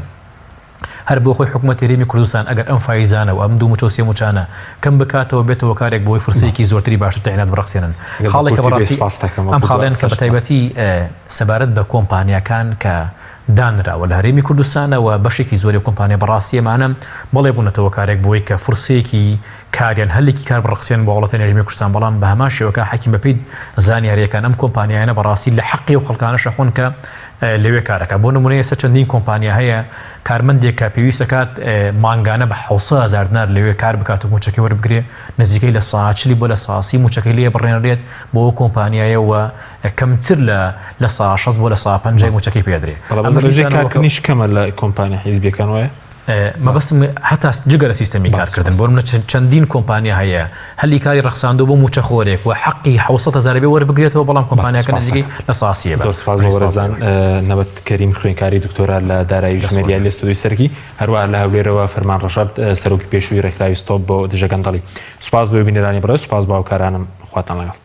هەر بۆ خۆی حکومەتی هەرێمی کوردستان ئەگەر ئەم فایزانە و ئەم دوو مووچە و سێ مووچانە کەم بکاتەوە بێتە هۆکارێک بۆی فرسەیەکی زۆرتری باشتر تەعینات بڕەخسێنن. ئەگەر بە خاڵێکە کورتی بێ بەڕاستی سپاست دەکەم ئەم وەکو دوا خاڵەیان کە قسەش. بەتایبەتی سەبارەت بە کۆمپانیاکان کە دانراوە لە هەرێمی کوردستانە و بەشێکی زۆری کۆمپانیا بەڕاستی ئەمانە بەڵێ بوونەتە هۆکارێک بۆی کە فرسەیەکی کار یان هەلێکی کار بڕەخسێنن بۆ وڵاتانی هەرێمی کوردستان بەڵام بە هەمان شێوە کاک حەکیم بەپێی زانیارییەکان ئەم کۆمپانیایانە بەڕاستی لە حەقی ئەو خەڵکانەش ئەخۆن کە لەوێ کارەکات بۆ نمونە ئێستا چەندین کۆمپانیا هەیە کارمەندێک کە پێویست دەکات مانگانە بە حوسە هەزار دینار لەوێ کار بکات و موچەکەی وەربگرێ نزیکەی لە سا چلی بۆ لە ساسی موچەکەی لێ بڕێنرێت بۆ ئەو کۆمپانیایەوە کەمتر لە لە سا شەست بۆ لە سا پەنجای موچەکەی پێدرێ بەڵام ئەمەش ڕێژەی دیسانەوە کارکردنیش کەمە لە کۆمپانیا حیزبیەکان وایە؟ مەبەستم هەتا جگە لە سیستەمی کارکردن بۆ منە چەندین کۆمپانیا هەیە هەلی کاری ڕەخساندووە بۆ مووچەخۆرێک و حەقی 600 هەزار بێ وەربگرێتەوە بەڵام کۆمپانیاکە نزیکەی لە ساسیە زۆر سپاس بۆ بەڕێزان نەبەت کەریم خوێنکاری دکتۆرا لە دارایی ژمێریاری لە ستۆدیۆی سەرەکی هەروەها لە هەولێرەوە فەرمان ڕەشاد سەرۆکی پێشووی ڕێکخراوی ستۆپ بۆ دژە گەندەڵی سپاس بۆ بینەرانی بەڕێز سپاس بۆ هاوکارانم خواتان لەگەڵ.